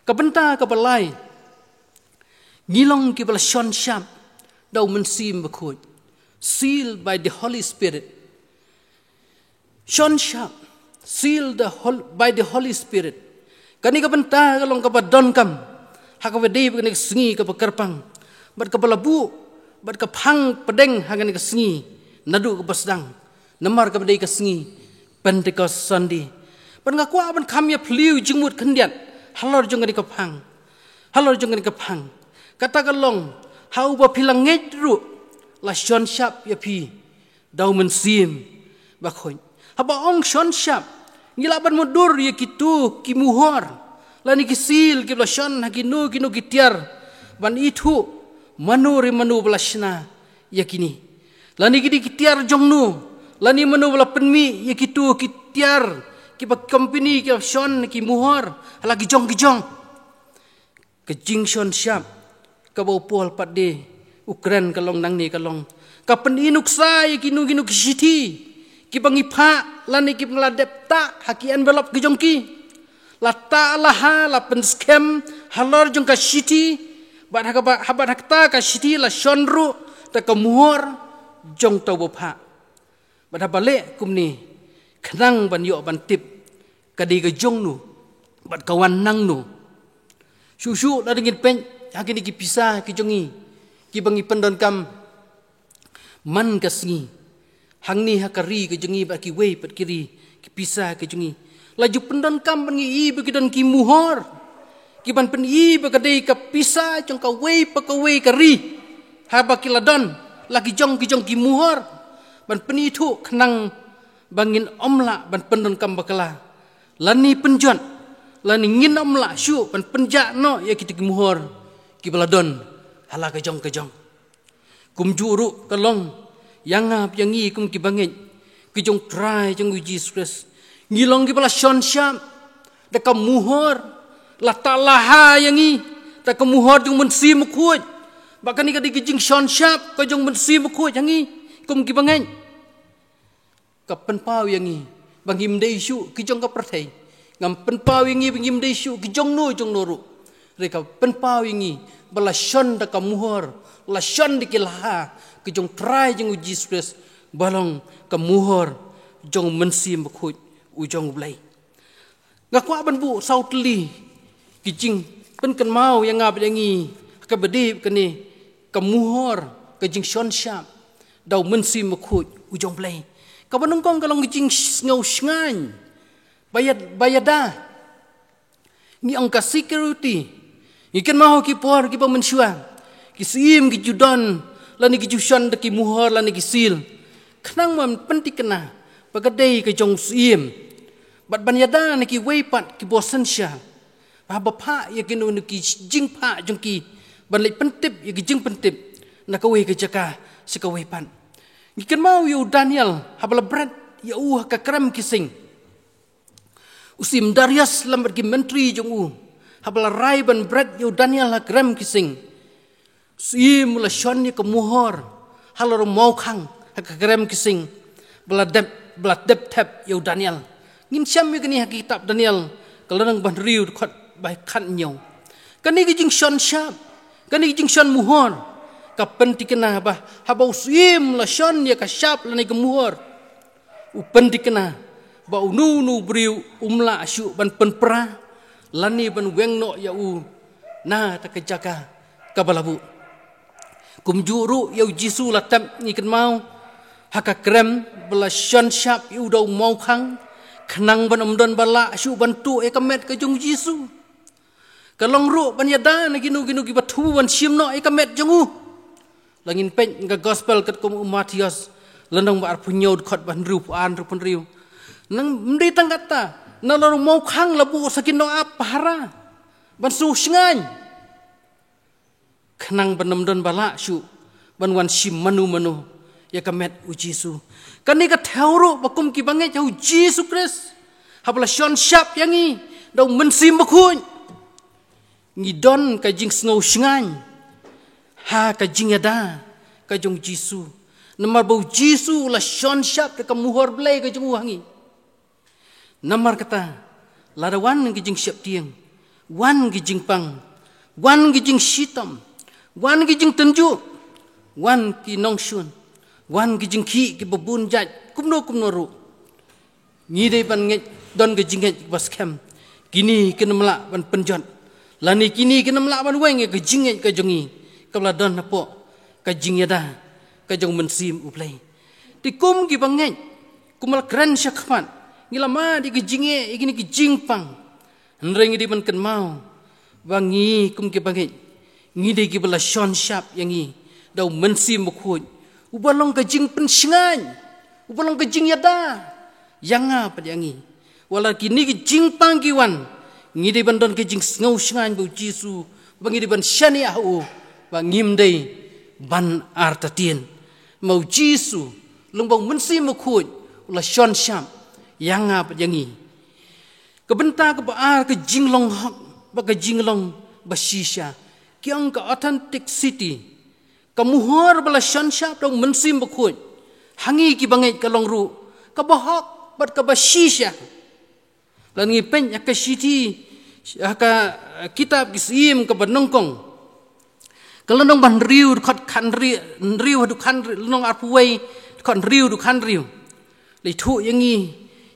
Ka bynta kaba lai, ngi long ki ba la shon shap da u Mynsiem Bakhuid, sealed by the Holy Spirit. Shon shap, sealed the hol-, by the Holy Spirit. Kane ka bynta ka long kaba donkam ha kaba dei bad kane ka sngi kaba kyrpang, bad kaba la buh bad ka phang pdeng ha kane ka sngi naduh kaba sdang, namar kaba dei ka sngi Pentecost Sunday. Bad nga kwah ban kham ïa phylliew jingmut khyndiat halor jong kane ka phang. Halor jong kane ka phang, kata ka long, ha uba phi la ngeit ruh, la shon shap ïa phi da u Mynsiem Bakhuid. Haba ong shon shap, ngi lah ban mutdur ïa kito ki muhor lane ki sil kiba la shon ha kino kino ki tiar, ban ithuh mano re mano ba la shna ïa kine, lane kine ki tiar jong no, lane mano ba la pynmih ïa kito ki tiar, kiba company kiba shon ki muhor ha la ki jong ki jong. Ka jingshon shap kaba u Paul pat de u kren ka long nangne, ka long, ka pyni nuksa ïa kino kino ki shithi kiba ngi phah lane kiba ngi la dep tah ha ki envelope ki jong ki. La tah, la ha, la pynskhem halor jong ka shithi, bad ha kaba, ha bad ha kata ka shithi la shon ruh da ka muhor jong uta uba phah. Bad haba leh kumne, khnang ban ïoh ban tip ka dei ka jong no bad ka wan nangno. Shuh shuh lada ngin peit ha kine ki pisa ki jong ngi kiba ngi pyndonkam man ka sngi, hangne ha ka ri ka jong ngi bad kiwei pat ki ri, ki pisa ki jong ngi, la ju pyndonkam ban ngi i ba ki don ki muhor kiban pyni ba ka dei ka pisa jong kawei pa kawei ka ri, haba ki la don la ki jong ki jong ki muhor, ban pynithuh khnang ba ngin ym lah ban pyndonkam bakla, lane pynjot, lane ngin ym lah shuh ban pynjah noh ïa kita ki muhor kiba la don ha la ka jong ka jong. Kumjuh ruh ka long ïa nga bad ïa ngi kum kiba ngeit ki jong u Trai jong ngi u Jisu Khrist. Ngi long kiba la shon shap da ka muhor, la tah la ha ïa ngi da ka muhor jong u Mynsiem Bakhuid. Bad kane ka dei ka jingshon shap ka jong u Mynsiem Bakhuid ha ngi kum kiba ngeit. Ka pynpaw ïa ngi ba ngim dei shuh ki jong ka pyrthei. Ngam pynpaw ïa ngi ba ngim dei shuh ki jong no jong no ruh. Hynrei ka pynpaw ïa ngi ba la shon da ka muhor, la shon da ki la ha ki jong u Trai jong ngi u Jisu Khrist, ba long ka muhor jong u Mynsiem Bakhuid u jong U Blei. Nga kwah ban buh saw tylli ki jingpynkynmaw ïa nga bad ïa ngi ha kaba ïadei bad kane ka muhor, ka jingshon shap da u Mynsiem Bakhuid u jong U Blei. Kaba nyngkong ka long ka jingsngew shngaiñ ba ïa, ba ïada. Ngi ong ka security. Ngi kynmaw ki por kiba mynshuwa, ki syiem ki ju don lane ki ju shon da ki muhor lane ki seal, khnang ban pynthikna ba ka dei ka jong u syiem, bad ban ïada na kiwei pat kiba synshar, ba haba phah ïa kino kino ki jingphah jong ki, ban leit pyntip ïa ki jingpyntip na kawei ka jaka sha kawei pat. Ngi kynmaw ïa u Daniel haba la bret ïa u ha ka krem ki sing. U Syiem Darius lem bad ki myntri jong u, haba la rai ban bret ïa u Daniel ha krem ki sing, u syiem u la shon ïa ka muhor halor u mawkhang ha ka krem ki sing, ba la dep, ba la dep thep ïa u Daniel. Ngin shem ïa kane ha ka kitab Daniel, ka lynnong ba hynriew, dkhot ba khathynñiew. Kane ka jingshon shap, kane ka jingshon muhor, ka pynthikna ba haba u syiem u la shon ïa ka shap lane ka muhor, u pynthikna ba uno uno u briew um lah shuh ban pynpra lane ban weng noh ïa u na kata ka jaka kaba la buh. Kumjuh ruh ïa u Jisu la tep, ngi kynmaw, ha ka krem ba la shon shap ïa u da u mawkhang, khnang ban ym don ba lah shuh ban tuh ïa ka met ka jong u Jisu. Ka long ruh ban ïada na kino kino kiba thmu ban shim noh ïa ka met jong u. Lada ngin peit ka gospel katkum u Mathaios, lynnong ba arphew hynñiew, dkhot ba hynriewphew ar, hynriewphew hynriew. Nang ym dei tang katta, nalor u mawkhang la buh sa ki nongap pahara ban shu shngaiñ, khnang ban ym don ba lah shuh ban wan shim mano mano ïa ka met u Jisu. Kane ka thew ruh ba kum kiba ngeit ha u Jisu Khrist, haba la shon shap ïa ngi da u Mynsiem Bakhuid, ngi don ka jingsngew shngaiñ ha ka jingïada ka jong u Jisu. Namar ba u Jisu u la shon shap da ka muhor Blei ka jong u ha ngi. Namar kata, lada wan ki jingsheptieng, wan ki jingpang, wan ki jingshitom, wan ki jingtynjuh, wan ki nongshun, wan ki jingkhih kiba bun jait kumno kumno ruh, ngi dei ban ngeit, don ka jingngeit kaba skhem. Kine kin ym lah ban pynjot, lane kine kin ym lah ban weng ïa ka jingngeit ka jong ngi kaba la don hapoh ka jingïada ka jong u Mynsiem u Blei. Te kum kiba ngeit, kum la kren shakhmat, ngi la mad ïa ka jingeh, ïa kine ki jingpang. Hynrei ngi dei ban kynmaw Ba ngi kum ki bangeit, ngi dei ki ba la shon shap ïa ngi da u Mynsiem Bakhuid, u ba long ka jingpynshngaiñ, u ba long ka jingïada ïa nga bad ïa ngi. Wat la kine ki jingpang ki wan, ngi dei ban don ka jingsngew shngaiñ ba u Jisu, ba ngi dei ban shaniah ha u, ba ngim dei ban artatien. Ma u Jisu, long ba u Mynsiem Bakhuid u la shon shap ïa nga bad ïa ngi. Ka bynta kaba ar, ka jinglong hok bad ka jinglong ba shisha. Ki ong ka authenticity, ka muhor ba la shon shap da u Mynsiem Bakhuid ha ngi ki bangeit ka long ruh kaba hok bad kaba shisha. Lada ngi peit ha ka shithi, ha ka, eh, kitab Ki Syiem kaba nyngkong, ka lynnong ba hynriew, dkhot khathynriew, hynriew haduh khathynriew, lynnong arphew wei, dkhot hynriew haduh khathynriew, la ïathuh ïa ngi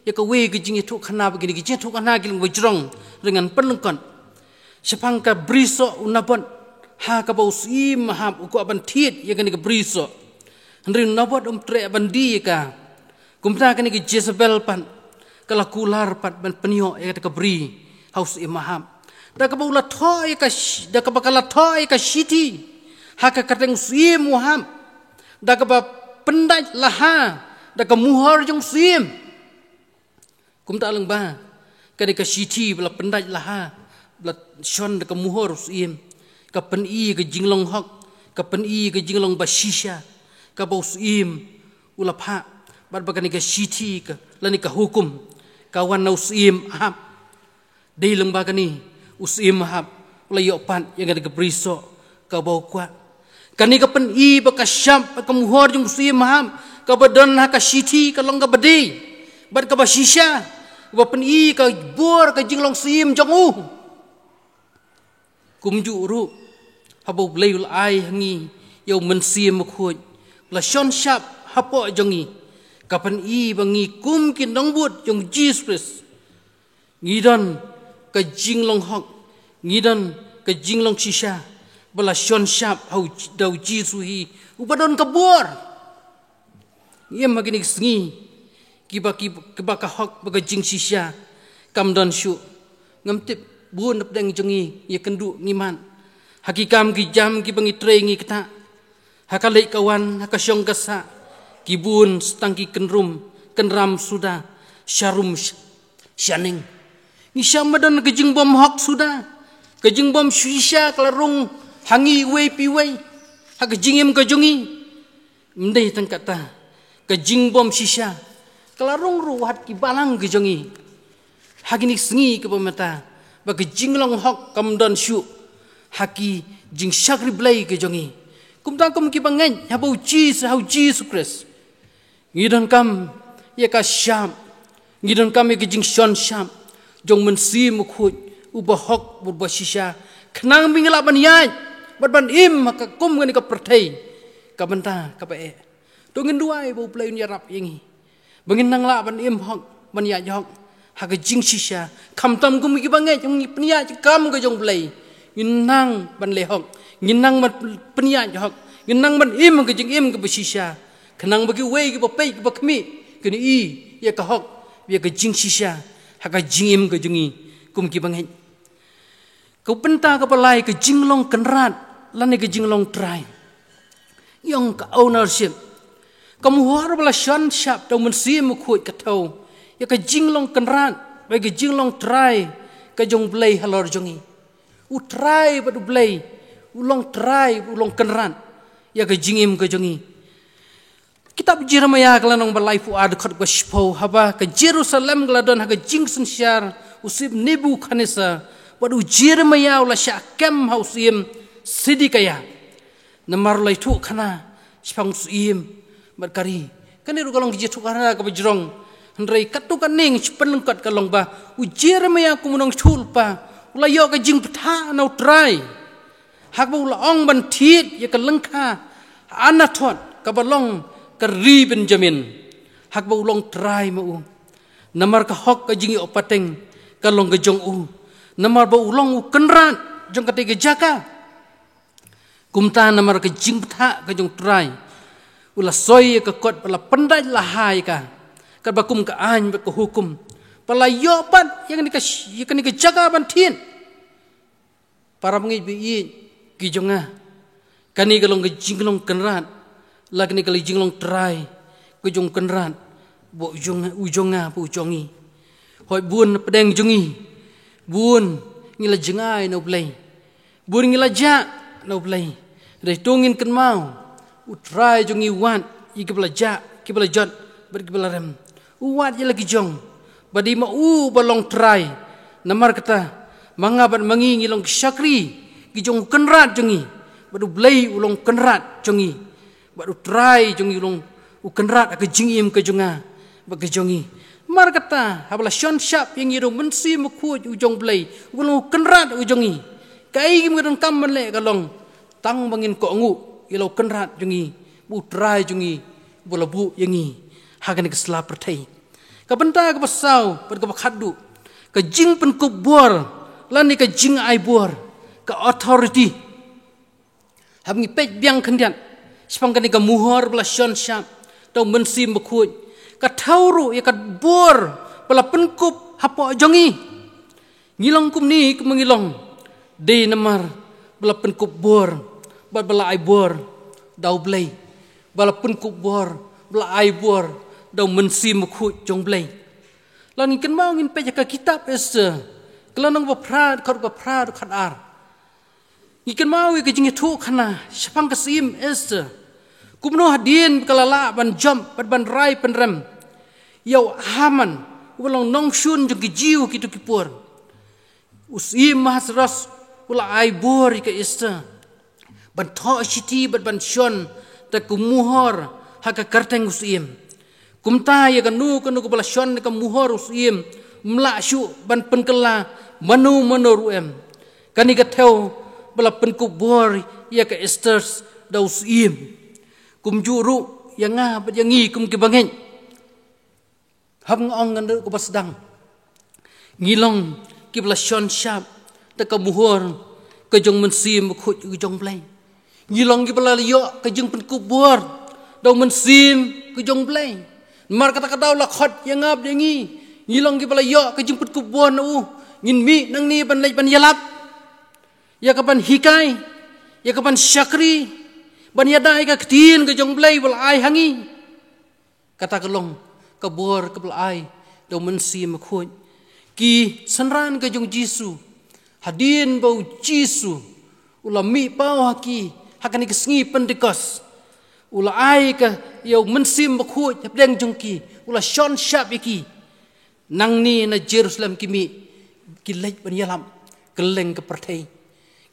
ïa kawei ka jingïathuhkhana, ba kine ki jingïathuhkhana ki long ba jrong, hynrei ngan pynlyngkot. Shaphang ka brisoh u Nabot, ha kaba u Syiem Ahab u kwah ban thied ïa kane ka brisoh, hynrei u Nabot um treh ban die ïa ka. Kumta kane ka Jezebel pat ka la kular pat ban pynïoh ïa kata ka bri ha u Syiem Ahab, da kaba u la thoh ïa ka shi-, da kaba ka la thoh ïa ka shithi ha ka kyrteng u Syiem Ahab, da kaba pyndait laha da ka muhor jong u syiem. Kumta lyngba kane ka shithi ba la pyndait laha, ba la shon da ka muhor u syiem, ka pyni ka jinglong hok, ka pyni ka jinglong ba shisha kaba u syiem u la phah, bad ba kane ka shithi ka, lane ka hukum, ka wan na u Syiem Ahab. Dei lyngba kane u Syiem Ahab u la ïoh pat ïa kane ka brisoh kaba u kwah. Kane ka pyni ba ka shap, ka muhor jong u Syiem Ahab kaba don ha ka shithi ka long kaba dei bad kaba shisha, kaba pyni ka bor ka jinglong syiem jong u. Kumjuh ruh, haba u Blei u la ai ha ngi ïa u Mynsiem Bakhuid, u la shon shap hapoh jong ngi, ka pyni ba ngi kum ki nongbud jong u Jisu Khrist, ngi don ka jinglong hok, ngi don ka jinglong shisha ba la shon shap ha u, da u Jisu hi, u ba don ka bor. Ngi im ha kine ki sngi kiba, kiba, kiba ka hok bad ka jingshisha kam don shuh. Ngam tip bun napdeng jong ngi, ngi kynduh ngi mad ha ki kam ki jam kiba ngi trei ngi ktah, ha ka leit ka wan, ha ka shong ka sah, ki bun tang ki kynrum kynram suda, sharum sh-, shaneng. Ngi shym ba don ka jingbymhok suda, ka jingbymshisha ka la rung ha ngi iwei pa iwei ha ka jingim ka jong ngi. Ym dei tang kata, ka jingbymshisha ka la rung ruh ha ki balang ka jong ngi ha kine ki sngi kiba mynta, ba ka jinglong hok kam don shuh ha ki jingshakri Blei ka jong ngi. Kumta kum ki bangeit haba u Jisu, ha u Jisu Khrist, ngi donkam ïa ka shap, ngi donkam ïa ka jingshon shap jong u Mynsiem Bakhuid, u ba hok bad u ba shisha, khnang ba ngin lah ban ïaid bad ban im ha ka kum kane ka pyrthei ka bynta kaba eh. To ngin duwai ba u Blei un ïarap ïa ngi ba ngin nang lah ban im hok, ban ïaid hok ha ka jingshisha. Khamtam kum ki bangeit, kum ki pynïaid kam ka jong u Blei, ngin nang ban leh hok, ngin nang ban pynïaid hok, ngin nang ban im ha ka jingim kaba shisha, khnang ba kiwei kiba peit, kiba khmih, kin i ïa ka hok, ïa ka jingshisha ha ka jingim ka jong ngi kum ki bangeit. Ka bynta kaba lai, ka jinglong kynrad lane ka jinglong trai. Ïong ka ownership. Ka muhor ba la shon shap da u Mynsiem Bakhuid ka thew ïa ka jinglong kynrad bad ka jinglong trai ka jong u Blei halor jong ngi. U trai bad u Blei, u long trai, u long kynrad ïa ka jingim ka jong ngi. Kitab Jeremaïah ka lynnong ba laiphew ar, dkhot ba shiphew, haba ka Jerusalem ka la don ha ka jingsynshar u syiem Nebukhadnessar, bad u Jeremaïah u la shah kem ha u syiem Sidikïah. Namar u la ïathuhkhana shaphang u syiem bad ka ri. Kane ruh ka long ka jingïathuhkhana kaba jrong. Hynrei katto katne ngi shu pynlyngkot ka long ba u Jeremaïah kum u nongïathuhlypa u la ïoh ka jingbthah na u Trai, ha kaba u la ong ban thied ïa ka lyngkha Anathot kaba long ka ri Benjamin, ha kaba u long trai ma u. Namar ka hok, ka jingïoh pateng ka long ka jong u, namar ba u long u kynrad jong katei ka jaka. Kumta namar ka jingbthah ka jong u Trai, u la soi ïa ka kot bad la pyndait laha ïa ka, katba kum ka aiñ bad ka hukum, bad la ïoh pat ïa kane ka, ïa kane ka jaka ban thied. Para bangeit ba ïeit ki jong nga, kane ka long ka jinglong kynrad, la kane ka long jinglong trai ka jong kynrad, ba u jong, u jong nga, ba u jong ngi. Hooid, bun na pdeng jong ngi, bun ngi la jngai na U Blei, bun ngi la jah na U Blei. Hynrei to ngin kynmaw, U Trai jong ngi u wad ïa kiba la jah, kiba la jot bad kiba la rem. U wad ïa la ki jong, ba dei ma u ba long trai. Namar kata, ma nga bad ma ngi ngi long ki shakri ki jong u kynrad jong ngi, bad U Blei u long kynrad jong ngi, bad U Trai jong ngi u long u kynrad ha ka jingim ka jong nga bad ka jong ngi. Namar kata, haba la shon shap ïa ngi da U Mynsiem Bakhuid u jong U Blei, u long u kynrad u jong ngi, kaei ngi donkam ban leh ka long tang ba ngin kohnguh ïa la u kynrad jong ngi, ba U Trai jong ngi, ba la buh ïa ngi ha kane ka sla pyrthei. Ka bynta kaba saw bad kaba khatduh, ka jingpynkup bor lane ka jingai bor, ka authority. Haba ngi peit biang khyndiat shaphang kane ka muhor ba la shon shap da U Mynsiem Bakhuid, ka thew ruh ïa ka bor ba la pynkup hapoh jong ngi. Ngi long kumne kumba ngi long, dei namar ba la pynkup bor bad ba la ai bor da U Blei, ba la pynkup bor, ba la ai bor da U Mynsiem Bakhuid jong U Blei. Lada ngin kynmaw, ngin peit ïa ka kitab Esther, ka lynnong ba phra, dkhot ba phra, dkhot ar. Ngi kynmaw ïa ka jingïathuhkhana shaphang ka Syiem Esther, kumno hadien ba ka la lah ban jop bad ban rai pynrem ïa u Haman, uba long nongshun jong ki Jiw ha kito ki por. U Syiem Ahasuerus u la ai bor ïa ka Esther ban thoh shithi bad ban shon da ka muhor ha ka kyrteng u syiem. Kumta, ïa kano kano kaba la shon da ka muhor u syiem, ym lah shuh ban pynkylla mano mano ruh em. Kane ka thew ba la pynkup bor ïa ka Esther da u syiem. Kumjuh ruh ïa nga bad ïa ngi kum ki bangeit, haba nga ong ngan ruh kaba sdang, ngi long kiba la shon shap da ka muhor ka jong U Mynsiem Bakhuid ka jong U Blei. Ngi long kiba la ïoh ka jingpynkup bor da U Mynsiem ka jong U Blei. Namar kata ka daw la khot ïa nga bad ïa ngi, ngi long kiba la ïoh ka jingpynkup bor na u. Ngin mih nangne ban leit ban ïalap ïa kaban hikai, ïa kaban shakri, ban ïada ïa ka ktien ka jong U Blei ba la ai ha ngi. Kata ka long ka bor kaba la ai da U Mynsiem Bakhuid. Ki synran ka jong U Jisu, hadien ba U Jisu u la mih paw ha ki ha kane ka sngi Pentekost, u la ai ka ïa U Mynsiem Bakhuid hapdeng jong ki, u la shon shap ïa ki. Nangne na Jerusalem ki mih, ki leit ban ïalap kylleng ka pyrthei.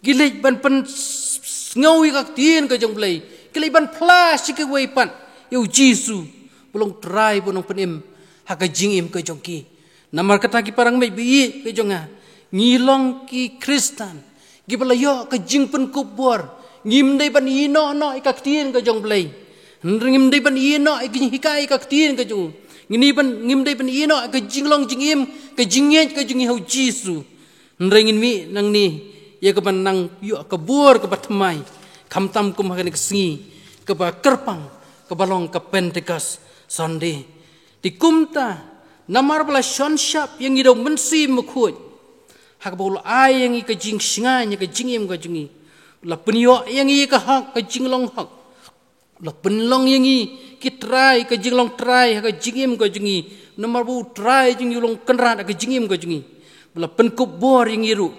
Ki leit ban pynsngew ïa ka ktien ka jong U Blei. Ki leit ban phla sha kiwei pat ïa U Jisu ba long Trai, ba long Nongpynim ha ka jingim ka jong ki. Namar kata, ki parabangeit ba ïeit ka jong nga, ngi long ki Khristan kiba la ïoh ka jingpynkup bor. Ngim dei ban ïehnoh noh ïa ka ktien ka jong U Blei. Hynrei ngim dei ban ïehnoh ïa ka jinghikai ïa ka ktien ka jong u. Ngim dei ban, ngim dei ban ïehnoh ïa ka jinglong jingim, ka jingngeit ka jong ngi ha U Jisu. Hynrei ngin mih nangne ïa kaban nang ïoh ka bor kaba thymmai, khamtam kum ha kane ka sngi kaba kyrpang, kaba long ka Pentecost Sunday. Te kumta, namar ba la shon shap ïa ngi da U Mynsiem Bakhuid, ha kaba u la ai ïa ngi ka jingshngaiñ ïa ka jingim ka jong ngi, u la pynïoh ïa ngi ïa ka hok, ka jinglong hok. U la pynlong ïa ngi ki trai, ka jinglong trai ha ka jingim ka jong ngi. Namar ba U Trai jong ngi u long Kynrad ha ka jingim ka jong ngi. Ba la pynkup bor ïa ngi ruh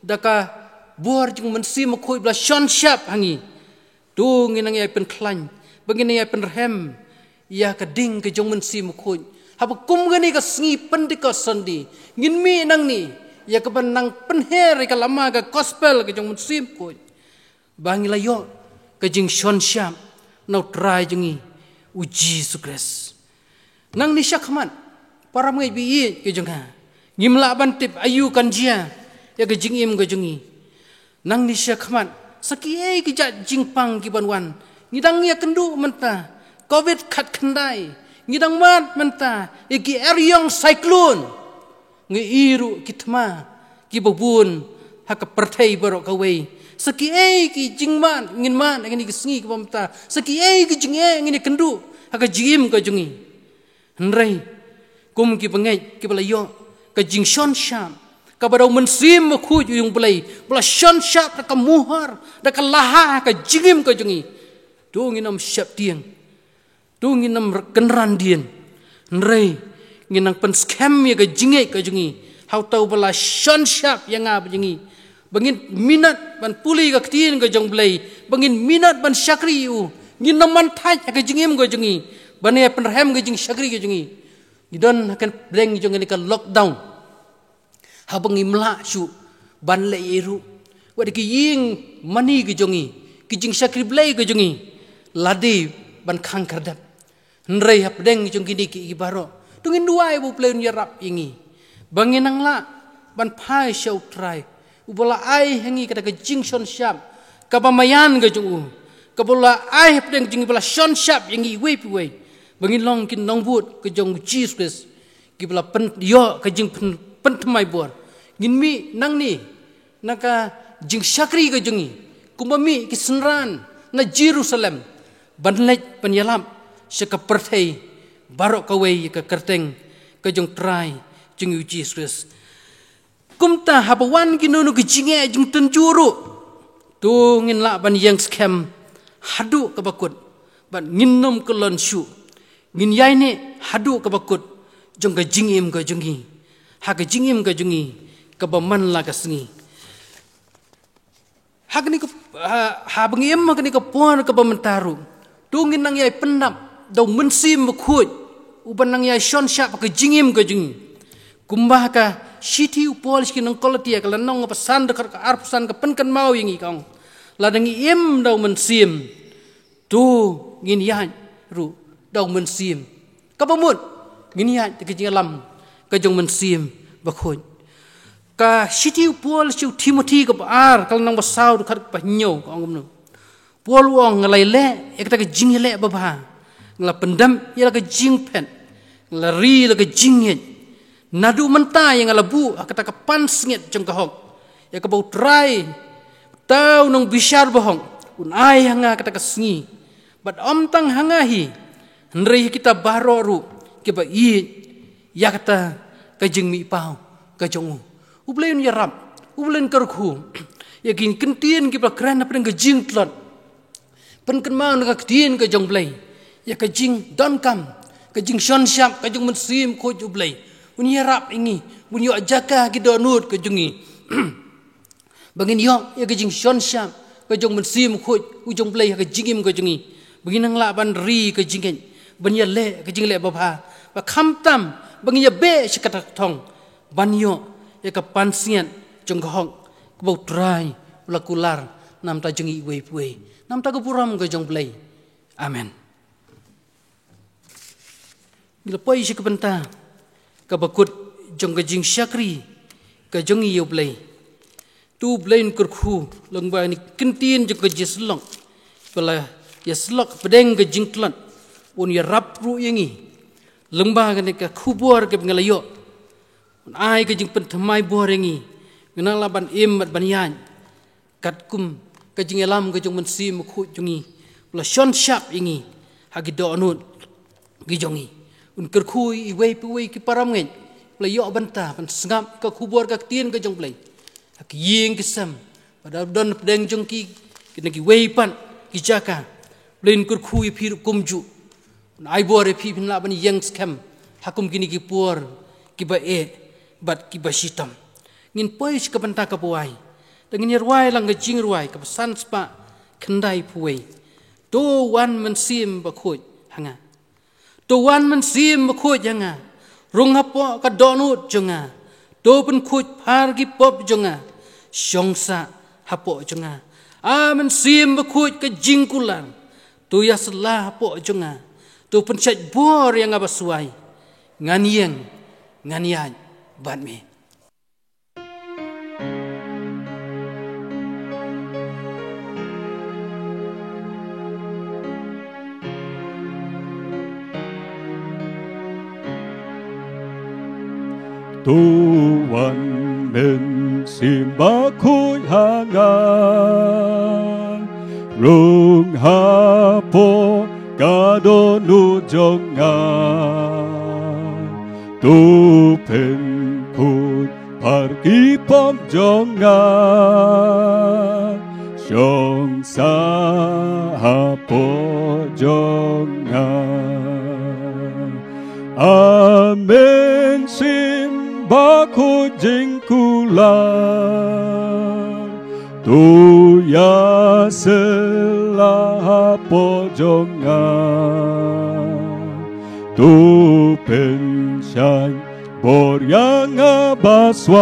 da ka bor jong U Mynsiem Bakhuid ba la shon shap ha ngi. To ngin nang ïai pynkhlaiñ, ba ngin nang ïai pynrhem ïa ka ding ka jong U Mynsiem Bakhuid. Haba kum kane ka sngi Pentecost Sunday, ngin mih nangne ïa kaban nang pynher ïa ka lama, ka gospel ka jong U Mynsiem Bakhuid, ba ngi la ïoh ka jingshon shap na U Trai jong ngi, U Jisu Khrist. Nangne shakhmat, parabangeit ba ïeit ka jong nga, ngim lah ban tip aïu kan jia ïa ka jingim ka jong ngi. Nangne shakhmat, sa kiei ki jait jingpang ki ban wan. Ngi dang ïakynduh mynta covid khatkhyndai, ngi dang mad mynta ïa ki eriong cyclone. Ngi i ruh ki thma kiba bun ha ka pyrthei baroh kawei. Sa kiei ki jingmad ngin mad ha kine ki sngi kiba mynta. Sa kiei ki jingeh ngin ïakynduh ha ka jingim ka jong ngi. Hynrei kum ki bangeit kiba la ïoh ka jingshon shap, Kaba da u Mynsiem Bakhuid u jong U Blei ba la shon shap da ka muhur, da ka laha ha ka jingim ka jong ngi. To ngin ym sheptieng. To ngin ym kynran dien. Hynrei ngin nang pynskhem ïa ka jingngeit ka jong ngi ha uta uba la shon shap ïa nga bad ïa ngi, ba ngin minot ban pule ka ktien ka jong U Blei, ba ngin minot ban shakri ïa u. Ngin ym man thait ha ka jingim ka jong ngi ban ïa pynrhem ka jingshakri ka jong ngi. Ngi don ha ka pdeng jong kane ka lockdown. Haba ngim lah shuh ban leh ei ei ruh, wat ki ïing mane ki jong ngi, ki jingshakri Blei ki jong ngi la dei ban khang khyrdep. Hynrei hapdeng jong kine ki, ki baroh, to ngin duwai ba U Blei un ïarap ïa ngi, ba ngin nang lah ban phai sha U Trai, uba la ai ha ngi kata ka jingshon shap kaba maïan ka jong u, kaba la ai hapdeng jong ngi, ba la shon shap ïa ngi iwei pa iwei, ba ngin long ki nongbud ka jong U Jisu Khrist, kiba la pyn-, ïoh ka jingpyn-, pynthymmai bor. Ngin mih nangne na ka jingshakri ka jong ngi kumba mih ki synran na Jerusalem, ban leit ban ïalap sha ka pyrthei baroh kawei ïa ka kyrteng ka jong U Trai jong ngi U Jisu Khrist. Kumta haba wan kino kino ki jingeh jingtynjuh ruh, to ngin lah ban ïeng skhem haduh kaba kut, bad ngin ym kyllon shuh. Ngin ïaineh haduh kaba kut jong ka jingim ka jong ngi, ha ka jingim ka jong ngi kaba man la ka sngi. Ha kane ka, ha, haba ngi im ha kane ka por kaba mynta ruh, to ngin nang ïai pyndap da U Mynsiem Bakhuid, uban nang ïai shon shap ha ka jingim ka jong ngi. Kumba ha ka shithi u Paul sha ki nong Kalatia, ka lynnong kaba san, dkhot ka arphew san, ka pynkynmaw ïa ngi, ka ong, lada ngi im da U Mynsiem, to ngin ïaid ruh da U Mynsiem. Kaba mut ngin ïaid da ka jingïalam ka jong U Mynsiem Bakhuid. Ka shithi u Paul sha u Timothi kaba ar, ka lynnong ba saw, dkhot ba hynñiew, ka ong kumno. Paul u ong, nga la ïaleh ïa kata ka jingïaleh babha, nga la pyndep ïa la ka jingphet, nga la ri la ka jingngeit. Naduh mynta ïa nga la buh ha kata ka pansngiat jong ka hok, ïa kaba U Trai, uta u nongbishar bahok, un ai ha nga kata ka sngi. Bad ym tang ha nga hi, hynrei ïa kita baroh ruh kiba ïeit ïa kata ka jingmihpaw ka jong u. U Blei un ïarap, U Blei un kyrkhu ïa ki kyntien kiba kren hapdeng ka jingtlot. Pynkynmaw na ka ktien ka jong U Blei ïa ka jingdonkam, ka jingshon shap ka jong U Mynsiem Bakhuid U Blei. Un ïarap ïa ngi, un ïoh jaka ha ki dohnud ka jong ngi. Ba ngin ïoh ïa ka jingshon shap ka jong U Mynsiem Bakhuid u jong U Blei ha ka jingim ka jong ngi. Ba ngin nang lah ban ri ka jingngeit, ban ïaleh ka jingleh babha, ba khamtam ba ngin ïabeh sha kata ka thong, ban ïoh ïa ka pansngiat jong ka hok, kaba U Trai u la kular na ka bynta jong ngi iwei pa iwei, na ka bynta ka burom ka jong U Blei. Amen. Ngi la poi sha ka bynta kaba kut jong ka jingshakri ka jong ngi ïa U Blei. To U Blei un kyrkhu lyngba kine ki kyntien jong ka jingsyllok, ba la ïasyllok hapdeng ka jingtlot, un ïarap ruh ïa ngi lyngba kane ka khubor kaba ngi la ïoh. Un ai ka jingpynthymmai bor ïa ngi, ngin nang lah ban im bad ban ïaid katkum ka jingïalam ka jong U Mynsiem Bakhuid jong ngi, ba la shon shap ïa ngi ha ki dohnud ki jong ngi. Un kyrkhu ïa iwei pa iwei ki para bangeit ba la ïoh bynta ban sngap ka khubor ka ktien ka jong U Blei, ha ki ïing ki sem, ba da don hapdeng jong ki, ki na kiwei pat ki jaka. U Blei un kyrkhu ïa phi ruh kumjuh. Un ai bor ïa phi, phin lah ban ïeng skhem ha kum kine ki por kiba eh bad kiba shitom. Ngin poi sha ka bynta kaba wai. Te ngin ïa rwai lang ka jingrwai kaba san spah khyndai phew wei. To wan Mynsiem Bakhuid ha nga. To wan Mynsiem Bakhuid ha nga. Rung hapoh ka dohnud jong nga. To pynkhuid phar ki pop jong nga. Shong sah hapoh jong nga, A Mynsiem Bakhuid ka jingkular. To ïasylla hapoh jong nga. To pynshait bor ïa nga baswai. Ngan ïeng, ngan ïaid bad me. To wan Mynsiem Bakhuid ha nga, rung hapoh ka dohnud jong nga. To pynkhuid Par ki pop jong nga, shong sa hapoh jong nga. Amen, shim ba khuid jingkular. To ïasylla hapoh jong nga. To pynshai bor ïa nga baswai.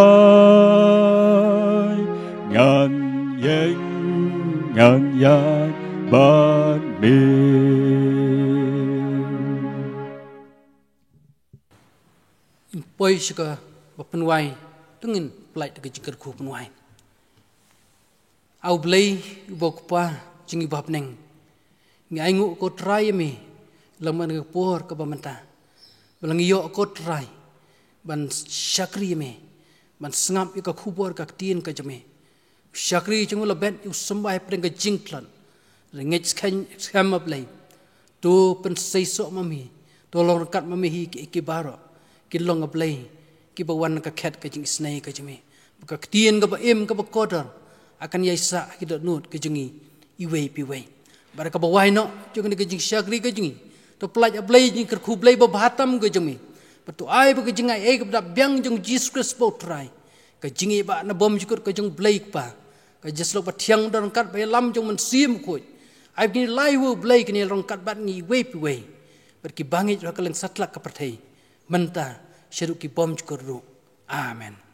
Ngan ïeng ngan ïaid bad me. Poi sha kaba pynwai, to ngin pynlait da ka jingkyrkhu pynwai. A U Blei uba U Kpa jong ngi ba ha bneng, ngi ainguh ko Trai ïa me lem bad ka por kaba mynta, ba la ngi ïoh ko Trai ban shakri ïa me, ban sngap ïa ka khubor ka ktien ka jong me. U shakri jong u la bet ïa u symbai pyrshah ka jingtlot. Rngit skhem, skhem, A Blei. To pynseisoh ma me, to long ryngkat ma me hi ki, ki baroh ki long, A Blei, kiba wan na ka khet ka jingisynei ka jong me. Ba ka ktien kaba im kaba kordor kan ïaisah ha ki dohnud ka jong ngi iwei pa iwei. Bad kaba wai noh jong kane ka jingshakri ka jong ngi, to pynlait, A Blei, jingkyrkhu Blei ba bha tam ka jong me. Bad to ai ba ka jingai ei kaba dap biang jong Jisu Khrist ba U Trai, ka jingïeit ba na bymjukut ka jong U Blei Kpa, ka jingïasyllok bathiang don ryngkat bad ïalam jong U Mynsiem Bakhuid, ai ba kine lai wei, A Blei, kin ïaryngkat bad ngi iwei pa iwei, bad kiba ngeit ruh ha kylleng satlak ka pyrthei, mynta shaduh ki bymjukut ruh. Amen.